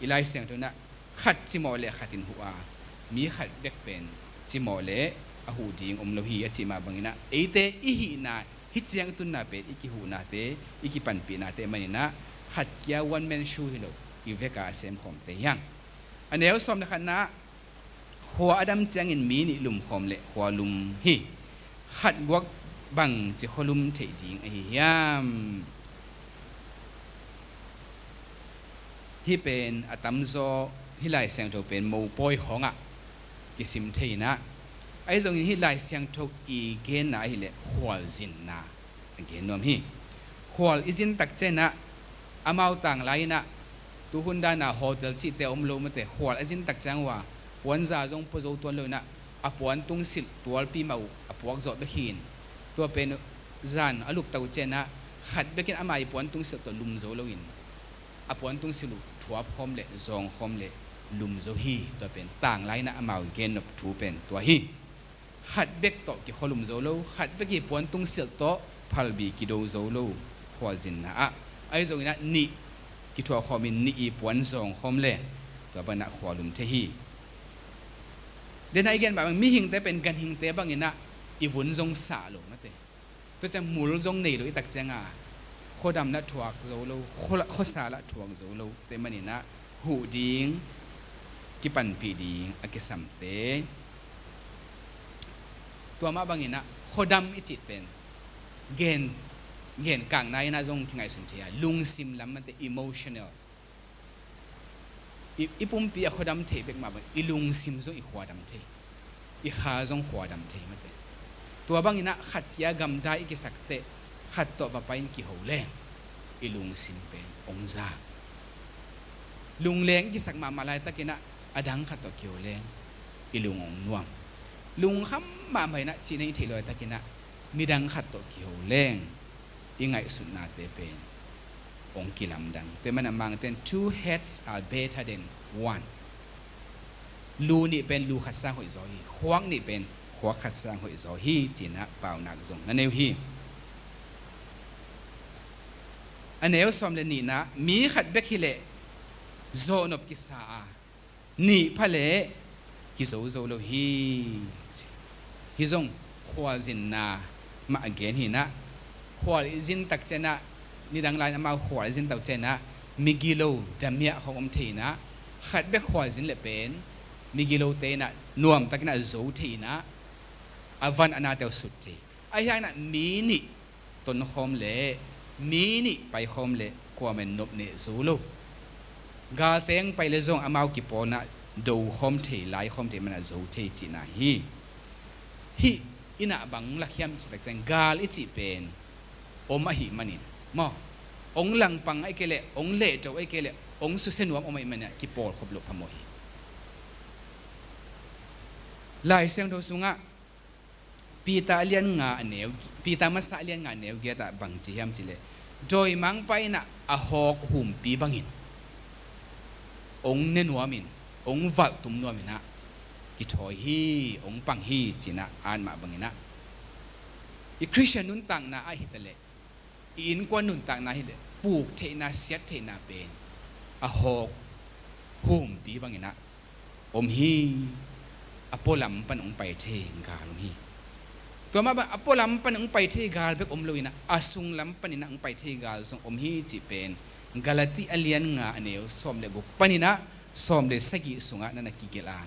i Lai Siangtho inah khat cimawh le khat in huh a mi khat bek pen cimawh le a huh ding om lo hi a cih mah banginah eite i hihna hih ciang i tunna pen i kihuhnate i kipanpihnate maninah khat kia one man show hi lo i veka a semkhawmte hiang. A neu sawm le khatna ah khua a dam ciangin mi nih lumkhawm le khua lum hi. Khat guak bangci khualum theih ding ahi hiam? Hih pen a tamzaw hih Lai Siangtho pen mopawi khawngah kisim thei inah ahi zongin hih Lai Siangtho i genna ahileh khualzinna a gen nuam hi. Khual i zin tak cianginah amau tanglai inah tuhun dana hotel cihte a om lo mate khual a zin tak ciang uh a puanza zong pua zo tuan lo inah a puan tungsilh tualpi mah uh a puak zawh bek hi-in tua pen uh zan a lupta uh cianginah khat bekin ama i puan tungsilh tawh lum zo loin a puan tungsilh uh thuapkhawm le zawngkhawm le lum zo hi. Tua pen tanglai inah amau gennop thu pen tua hi. Khat bek tawh kikhualum zo lo, khat bek i puan tungsilh tawh phalbi kido zo lo khualzinna ah ahi zonginah nih kithuahkhawmin nih i puan zawngkhawm le tua banah khualum thei hi. Denah i gen mah bang mihingte pen ganhingte banginah i vun zong sah lo mate. Tua ciang mul zong nei lo i tak cianga khuadam lah thuak zo lo, khua-, khuasa lah thuak zo lo. Tua ahih maninah huh ding, kipanpih ding a kisamte. Tua mah banginah khuadam i cih pen gen, gen kakna inah zong kingaihsun thei a, lungsim lam mate, emotional. I, i pumpi a khuadam thei bek mah bang, i lungsim zong i khuadam thei, i kha zong khuadam thei mate. Tua banginah khat kia gamdai i kisak teh khat tawh va pai-in kiho leng i lungsim pen hong za. Lungleng i kisak mahmah laitakinah a dang khat tawh kiho leng i lung hong nuam. Lungkham mahmah inah cihna i theih lo laitakinah midang khat tawh kiho leng i ngaihsutnate pen hong kilamdang. Tua ahih manin a Mangten, "Two heads are better than one." Lu nih pen lu khat sang hoih zaw hi, khuak nih pen khuak khat sang hoih zaw hi, cinah paunak zong na nei uh hi. A neu sawm le nihna, "Mi khat bek hileh zawhnop kisa a, nih pha leh kizo zo lo hi," ci. Hih zong khualzinna mah a gen hinah, khual i zin tak cianah, nidang lai-in amau khual i zin tak cianah migilo, damiah khawng om thei inah, khat bek khualzin leh pen migilote inah nuamtakinah zo thei inah, a van a nate uh sut thei. Ahi hanginah mi nih tonkhawm leh mi nih paikhawm leh kuamah in nopneh zo lo. Galteng pai leh zong amau kipawlna dokhawm thei, laikhawm thei, manah zo thei cihna hi. Hih inah bang lak hiam cih tak ciang, gal i cih pen om ahih manin maw, hong langpang ahih kei leh, hong lehto ahih kei leh, hong susia nuam om ahih maninah kipawlkhop loh phamawh hi. Lai Siangtho sungah Peter a lian nga a neu, Peter masa a lian nga a neu giatah bang ci hiam cih leh, dawimangpa inah a hawk humpi bangin hong ne nuamin, hong valhtum nuaminah kithawi hi, hong pang hi, cinah a at mah banginah i Khristian nuntakna ah hitaleh, i innkuan nuntakna hileh puk theihna, siat theihna pen a hawk humpi banginah om hi. A pualam pan hong pai thei gal om hi. Tua mah bang a pualam pan hong pai thei gal bek om loinah, a sunglam paninah hong pai thei gal zong om hi cih pen Galati a lian nga a neu sawm le guk paninah sawm le sagih sungah na na kigelh a.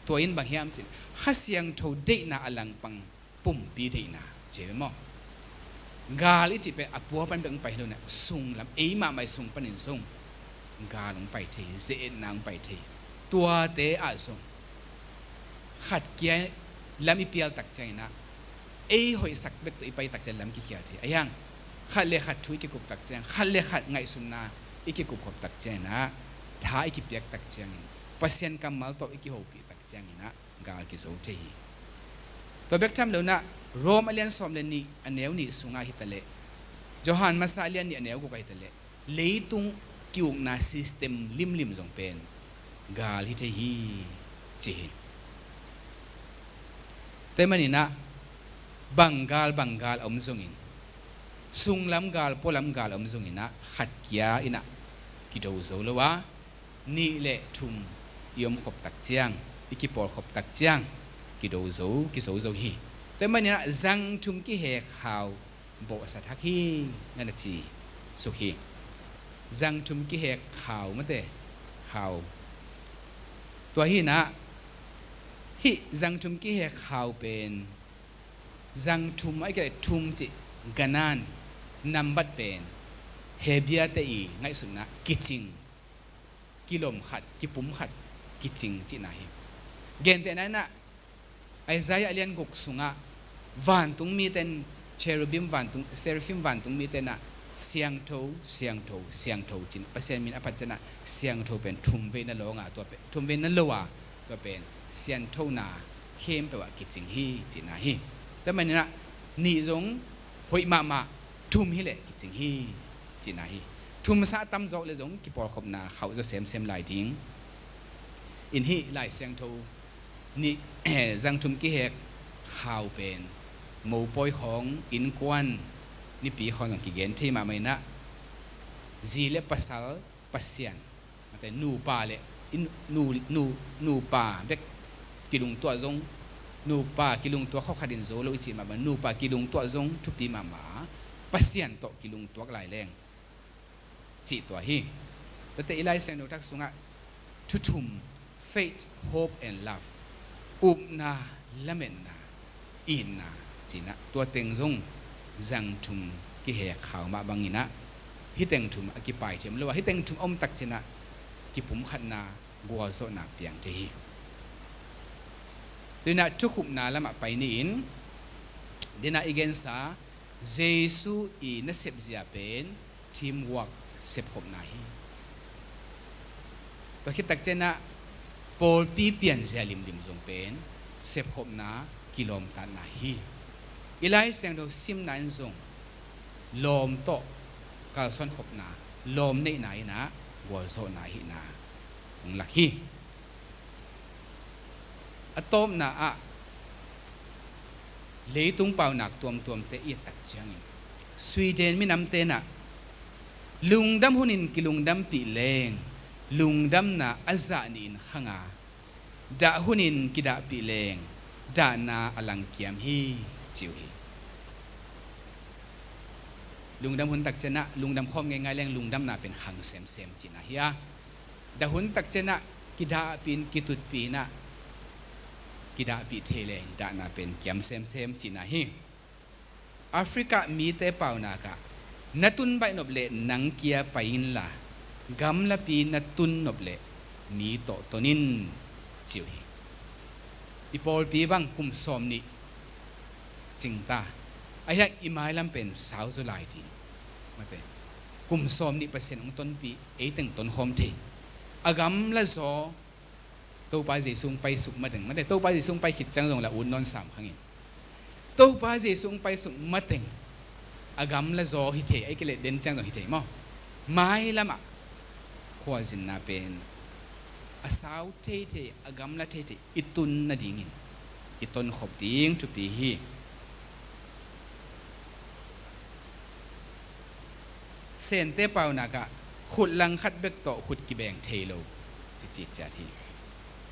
Tua in bang hiam cih leh, Kha Siangtho deihna a langpang pumpi deihna ci ve maw? Gal i cih pen a pua pan bek hong pai hi lo inah, sunglam, ei mahmah i sung panin zong gal hong pai thei, ze-etna hong pai thei. Tuate ah zong khat kia lam i pial tak cianginah, ei hoihsak bek tawh i pai tak ciang lam kikhial thei. Ahi hang khat le khat thu i kikup tak ciang, khat le khat ngaihsutna i kikupkhop tak cianginah, tha i kipiak tak ciangin, Pasian kammal tawh i kihopih tak cianginah gal kizo thei hi. Tua bek tham loinah Rom a lian sawm le nih a neu nih sungah hitaleh, Johan masa a lian nih a neu guk ah hitaleh, leitung ki-ukna system limlim zong pen gal hi thei hi, ci hi. Tua ahih maninah bang gal, bang gal a om zongin, sunglam gal, pualam gal a om zonginah khat kia inah kido zo lo a, nih le thum i omkhop tak ciang, i kipawlkhop tak ciang kido zo, kizo zo hi. Tua ahih maninah zang thum kihek khau bawhsa thak hi, na na ci suk hi. Zang thum kihek khau mate, khau. Tua hinah hih zang thum kihek khau pen, zang thum ahih kei leh thum cih ganan nambat pen Hebriate i ngaihsutna kicing, kilom khat, kipum khat, kicing cihna hi. Gentehna inah Isaiah a lian guk sungah vantung mite in, cherubim vantung, seraphim vantung mite inah siangtho, siangtho, siangtho ci-in Pasian min a phat cianah siangtho pen thum vei na lawng a, tua pen thum vei na lo a, tua pen sianthona khempeuh ah kicing hi cihna hi. Tua maninah nih zong hoih mahmah, thum hileh kicing hi cihna hi. Thumsa a tamzawk le zong kipawlkhopna khauh zaw semsem lai ding. In hih Lai Siangtho nih, zang thum kihek khau pen mopawi khawng, innkuan, nipi khawng zong kigen thei mahmah inah, zi le pasal, Pasian, mate nupa le, nu, nu, nupa bek kilungtuah zong nupa kilungtuak khawkhat in zo lo i cih mah bang, nupa kilungtuak zong thupi mahmah a, Pasian tawh kilungtuak lai leng cih tua hi. Tuate i Lai Siangtho thak sungah thu thum, faith, hope and love, upna, lametna, itna, cinah tua teng zong zang thum kihek khau mah banginah hih teng thum a kipai thei om lo a, hih teng thum a om tak cinah kipumkhatna, gualzawhna piang thei hi. Tuinah thukhupna lamah pai ni-in, dinah i gensa Jesu i nasepzia pen teamwork, sepkhopna hi. Tua khit tak cianah pawlpi pianzia limlim zong pen sepkhopna, kilawmtatna hi. I Lai Siangtho simna in zong lawm tawh kalsuan khopna, lawm neihna inah gualzawhna hihna hong lak hi. A tawpna ah leitung paunak tuamtuamte i et tak ciangin Sweden minam tenah lungdam hunin kilungdampih leng lungdamna a zah nihin khanga, dah hunin kidahpih leng dahna a langkiam hi, ci uh hi. Lungdam hun tak cianah lungdam khawm ngeingai leng lungdamna pen khang semsem cihna hi a, dah hun tak cianah kidahpih in, kitutpih inah kidahpih thei leng dahna pen kiam semsem cihna hi. Africa mite paunak ah na tun baih nop leh nang kia pai inla, gamlapi na tun nop leh mi tawh ton in, ci uh hi. I pawlpi bang kum sawm nih cingta, ahiang i mailam pen sau zaw lai ding. Mate, kum sawm nih Pasian hong tonpih, ei teng tonkhawm thei. A gamla zaw Topa Jesu hong paisuk mateng, mate, Topa Jesu hong pai khit ciang zong la ut nawn sam khangin, Topa Jesu hong paisuk mateng a gamla zaw hi thei, ei kileh den ciang zong hi thei maw? Mailamah khualzinna pen a sau theithei, a gamla theithei i tun nadingin i tonkhop ding thupi hi. Sente paunak ah khut langkhat bek tawh khut kibeng thei lo, ci citciat hi.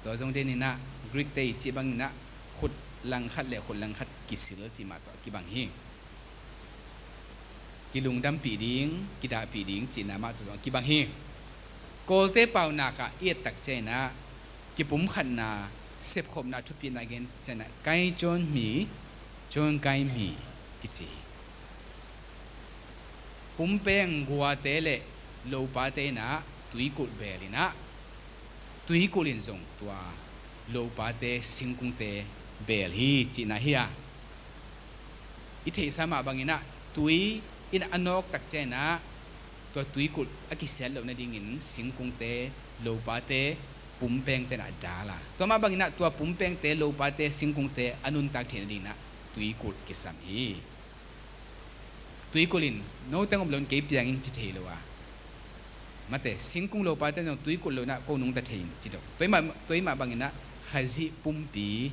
Tua zong deninah Greek te i cih banginah khut langkhat le khut langkhat kisil cih mah tawh kibang hi. Kilungdampih ding, kidahpih ding cihna mah tawh zong kibang hi. Kawlte paunak ah i et tak cianginah kipumkhatna, sepkhopna thupina gen cianginah kai cawn hmi, cawn kai hmi kici hi. Pumpeng guate le lopate inah tuikulh beel inah, tuikulh in zong tua lopate, singkungte beel hi cihna hi a, i theihsa mah banginah tui in a nawk tak cianginah tua tuikulh a kisiat loh nadingin singkungte, lopate, pumpengte inah dal a, tua mah banginah tua pumpengte, lopate, singkungte a nuntak theih nadinginah tuikulh kisam hi. Tuikulh in noteng om loin kei piang in ci thei lo a, mate, singkung lopate zong tuikulh lo inah ko nungta thei in ci lo. Tua mah, tua mah banginah Khazih pumpi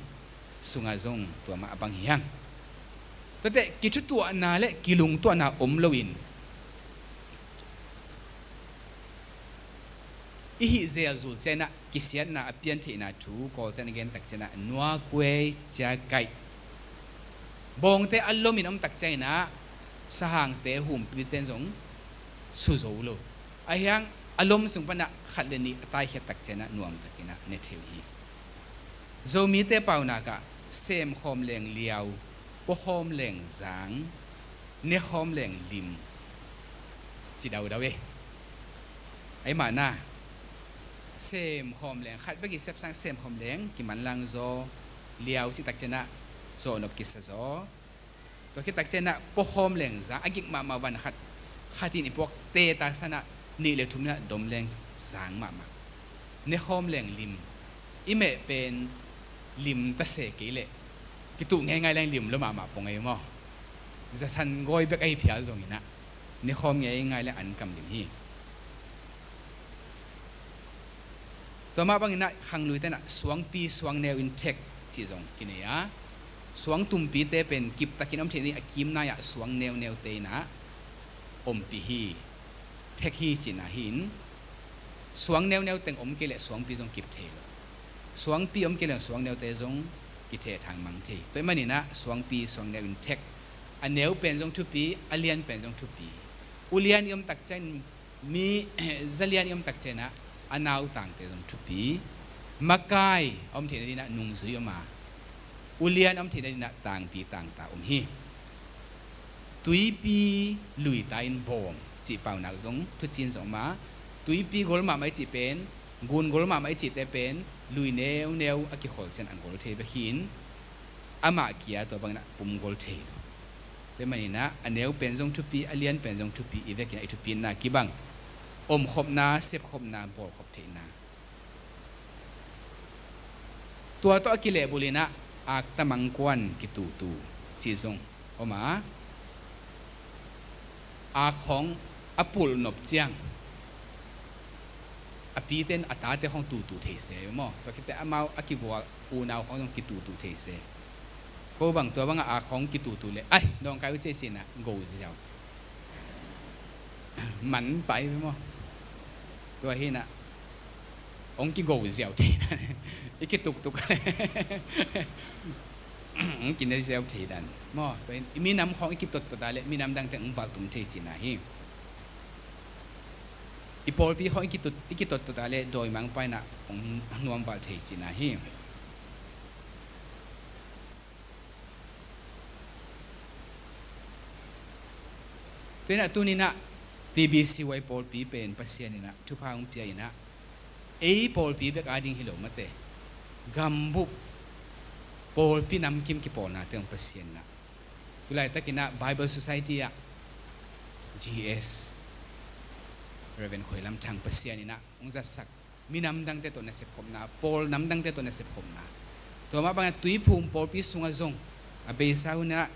sungah zong tua mah a bang hi hang. Tuate kithutuahna le kilungtuahna om loin i hih zelzul cianginah kisiatna a piantheihna thu Kawlte'n a gen tak cianginah nuakuei ciakaih, bawngte a lomin om tak cianginah sahangte, humpite in zong su zo lo. Ahiang a lom sung panah khat le nih a taikhiat tak cianginah nuamtakinah ne thei uh hi. Zomite paunak ah semkhawm leng liau, puakhawm leng zang, nekhawm leng lim, ci daudau e. Ai mahna, semkhawm leng khat bek i sepsang, semkhawm leng kimanlang zaw, liau cih tak cianginah zawhnop kisa zaw. Tua khit tak cianginah puakhawm leng zang, a gik mahmah van khat, khat in i puakte taksanah nih le thum inah dom leng zang mahmah. Nekhawm leng lim, i meh pen lim ta se kei leh kituh ngeingai leng lim lo mahmah pong ei maw? Zasan gawi bek ahi phial zonginah nekhawm ngeingai leng an kam lim hi. Tua mah banginah khangluite inah suangpi suangneu in thek cih zong kinei a, suangtumpite pen kiptakin om theih nading a kimnai-ah suang neuneute inah ompih hi, thek hi cihna hi-in, suang neuneu teng om kei leh suangpi zong kip thei lo. Suangpi om kei leh suang neute zong theh thang mang thei. Tua ahih manin ah suangpi suangneu in thek. A neu pen zong thupi, a lian pen zong thupi. Ulian i om tak ciangin, mi zalian i om tak ciangin ah a nautangte zong thupi. Makai a om theihna dingin ah nungzui om a, ulian a om theihna dingin ah tangpi tangta om hi. Tuipi luita in bawm cih paunak zong thuciin zong om a, tuipi gol mahmah i cih pen, gun gol mahmah i cihte pen lui neuneu a kikhol ciang a gol thei bek hi-in, amah kia tua bangin ah pum gol thei lo. Tua ahih manin ah a neu pen zong thupi, a lian pen zong thupi, i vekin ah i thupina kibang, omkhopna, sepkhopna, bawlkhop theihna. Tua tawh a kilehbulh in ah akta mangkuan kitutu cih zong om a, ak khawng a pulh nop ciang a pite in a tate khawng tutu thei se maw. Tua khit teh amau a kivuak unau khawng zong kitutu thei se. Ko bang tua bangah ak khawng kitutu leh, ai, nawngkai uh ci-in ah go ziau. Man pai ve maw. Tua hi-in ah hong kigo ziau thei dan, i kituktuk hong kine ziau thei dan maw. Tua hi-in i minam khawng i kitottot a leh minam dangte hong valh tum thei cihna hi. I pawlpi khawng i kitut, i kitottot a leh dawimangpa in ah hong nuam valh thei cihna hi. Tua hi-in ah tuni-in ah P B C Y pawlpi pen Pasian in ah thupha hong pia in ah, ei pawlpi bek ading hi lo mate, gambup pawlpi namkim kipawlnate hong Pasian in ah, tu laitakin ah Bible Society ah G S Reverend Khoi Lam Thang Pasian in ah hong zatsak minam dangte tawh nasep khopna, pawl nam dangte tawh nasep khopna. Tua mah bangin ah Tuiphum pawlpi sungah zong a beisa hun ah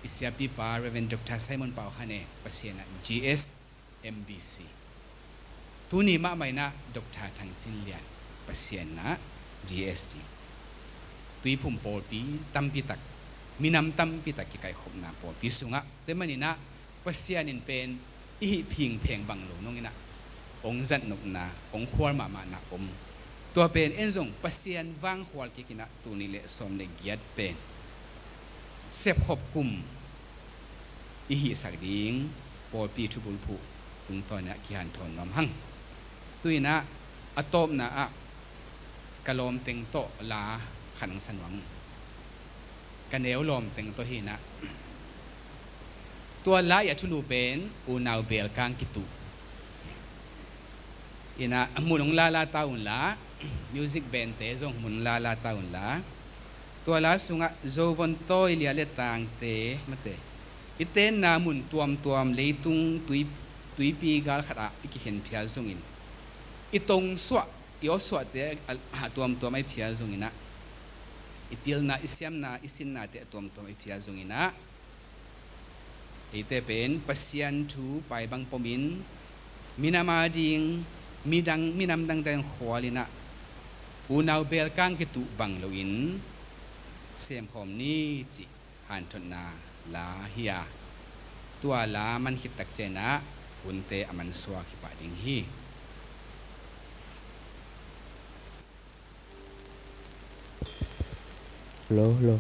i siapipa Reverend Doctor Simon Pau Khan e Pasian in ah G S M B C. Tuni mahmah in ah Doctor Thang Cin Lian Pasian in ah G S T. Tuiphum pawlpi tampi tak, minam tampi tak kikaikhopna pawlpi sungah. Tua ahih manin ah Pasian in pen i hih phingpheng bang lo nong in ah hong zatnopna, hong khual mahmahna om. Tua pen en zong Pasian vangkhual kik in ah tul nih leh sawm leh giat pen sepkhop kum i hihsak ding pawlpi thubulphuh tungtawn in ah kihanthawn nuam hang. Tu-in ah a tawpna ah ka lawmteng tawh la khat hong sa nuam ing. Ka neu lawmteng tawh hi-in ah, tua la i a thulu pen Unau Belkang Kituh. In ah mun hong lala ta unla, music band-te zong mun hong lala ta unla, tua la sungah Zovon tawi lia le tangte mate, i tenna mun tuamtuam leitung tui, tuipi gal khatah i kikhen phial zongin, i tongsuah, i awsuahte a, a tuamtuam a i phial zongin ah, i pilna, i siamna, i sinnate a tuamtuam a i phial zongin ah, eite pen Pasian thu pai bang pomin, minam ading, midang, minam dangte ading khual in ah, Unau Belkang Kituh bang loin semkhawm ni cih hanthotna la hi a, tua la man khit tak ciangin ah hunte a mansuak hi pah ding hi. Lo, lo.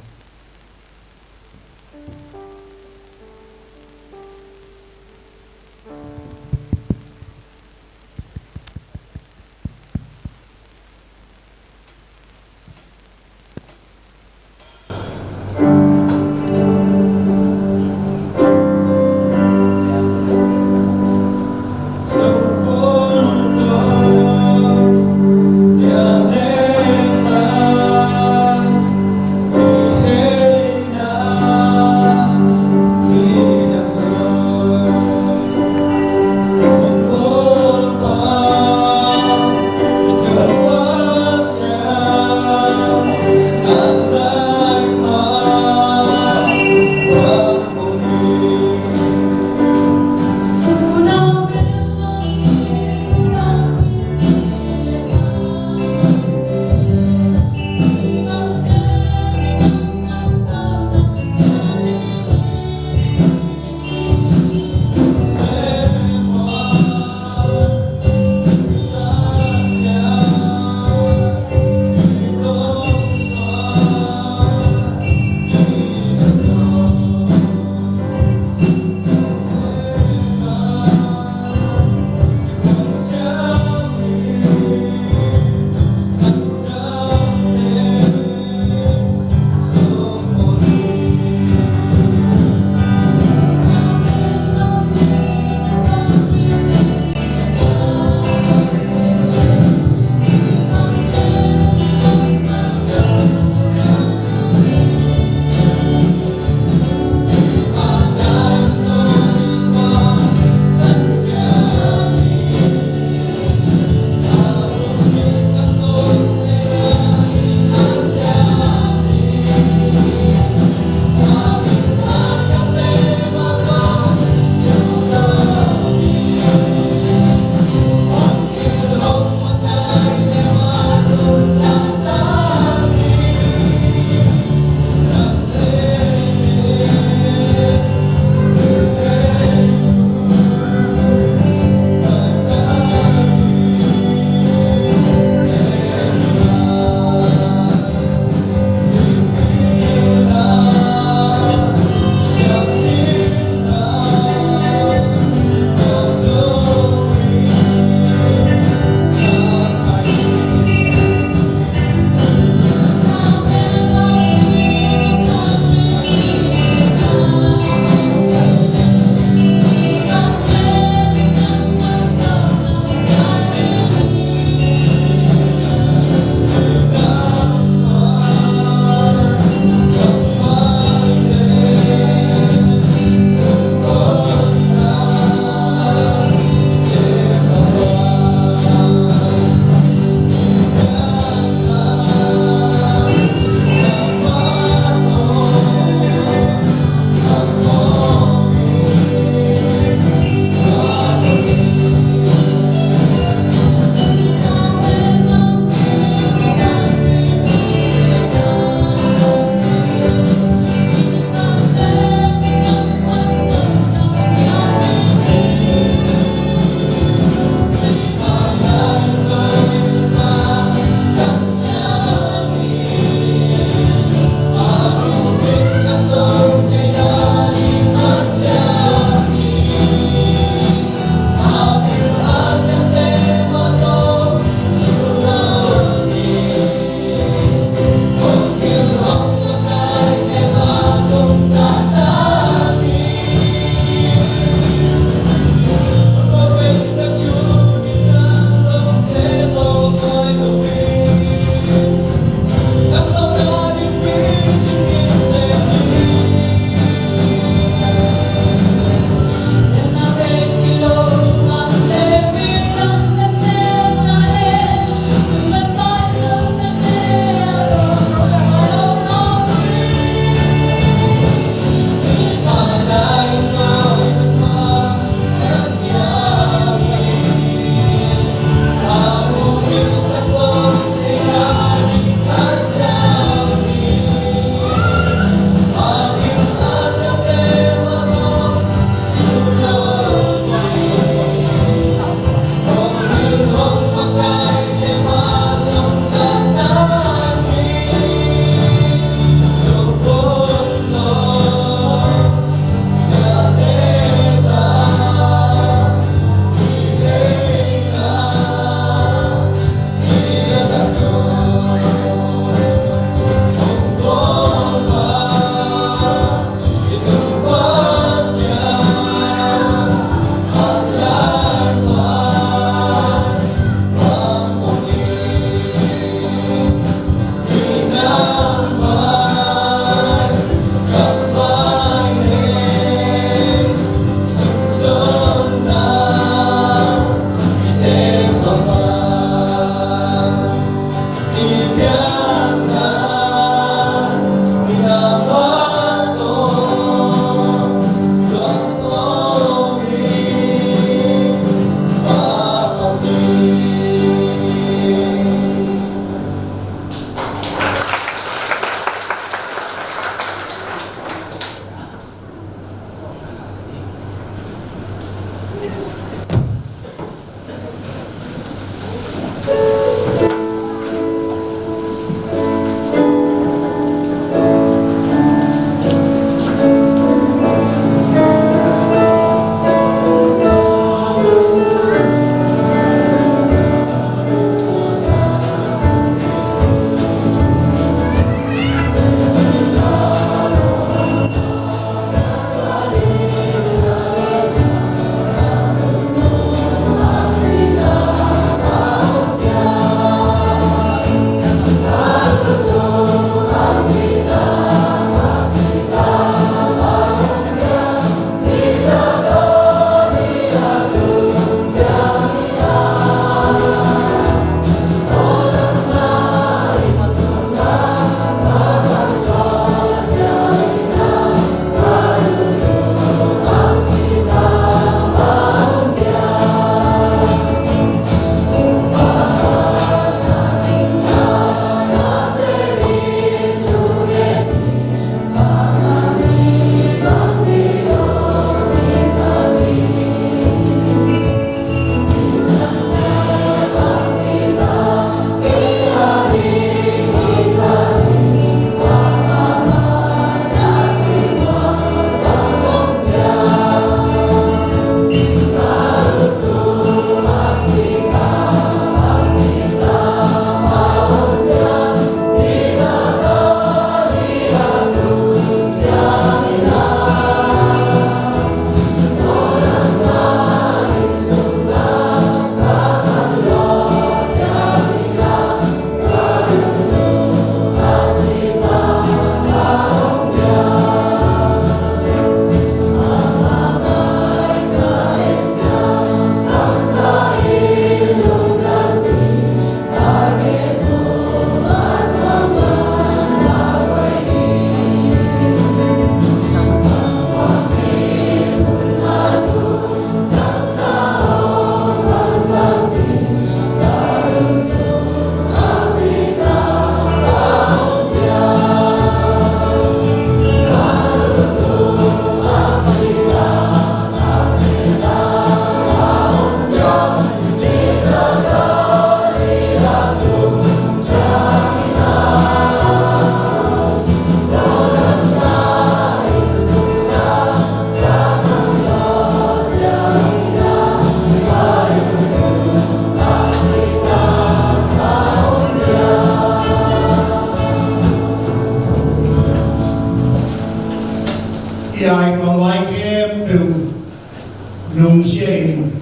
Nungsia in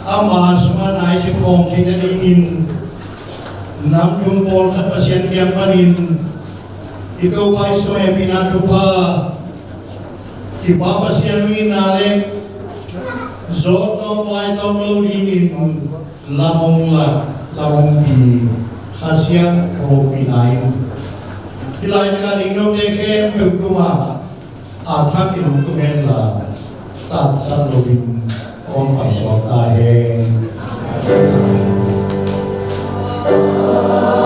ama sungah nai sikhawm theihna dingin namdang pawlkhat Pasian kiang panin i Topa i sung hehpihna thupha, i Pa Pasian mihingna le zawt tawm vai tawm lo dingin lam hong la, lam hong pi Kha Siangtho hopihna in hih laitak a ding note khempeuh tungah a thakin hong tung hen la, tatsat loin hong paisawn ta hen. Amen.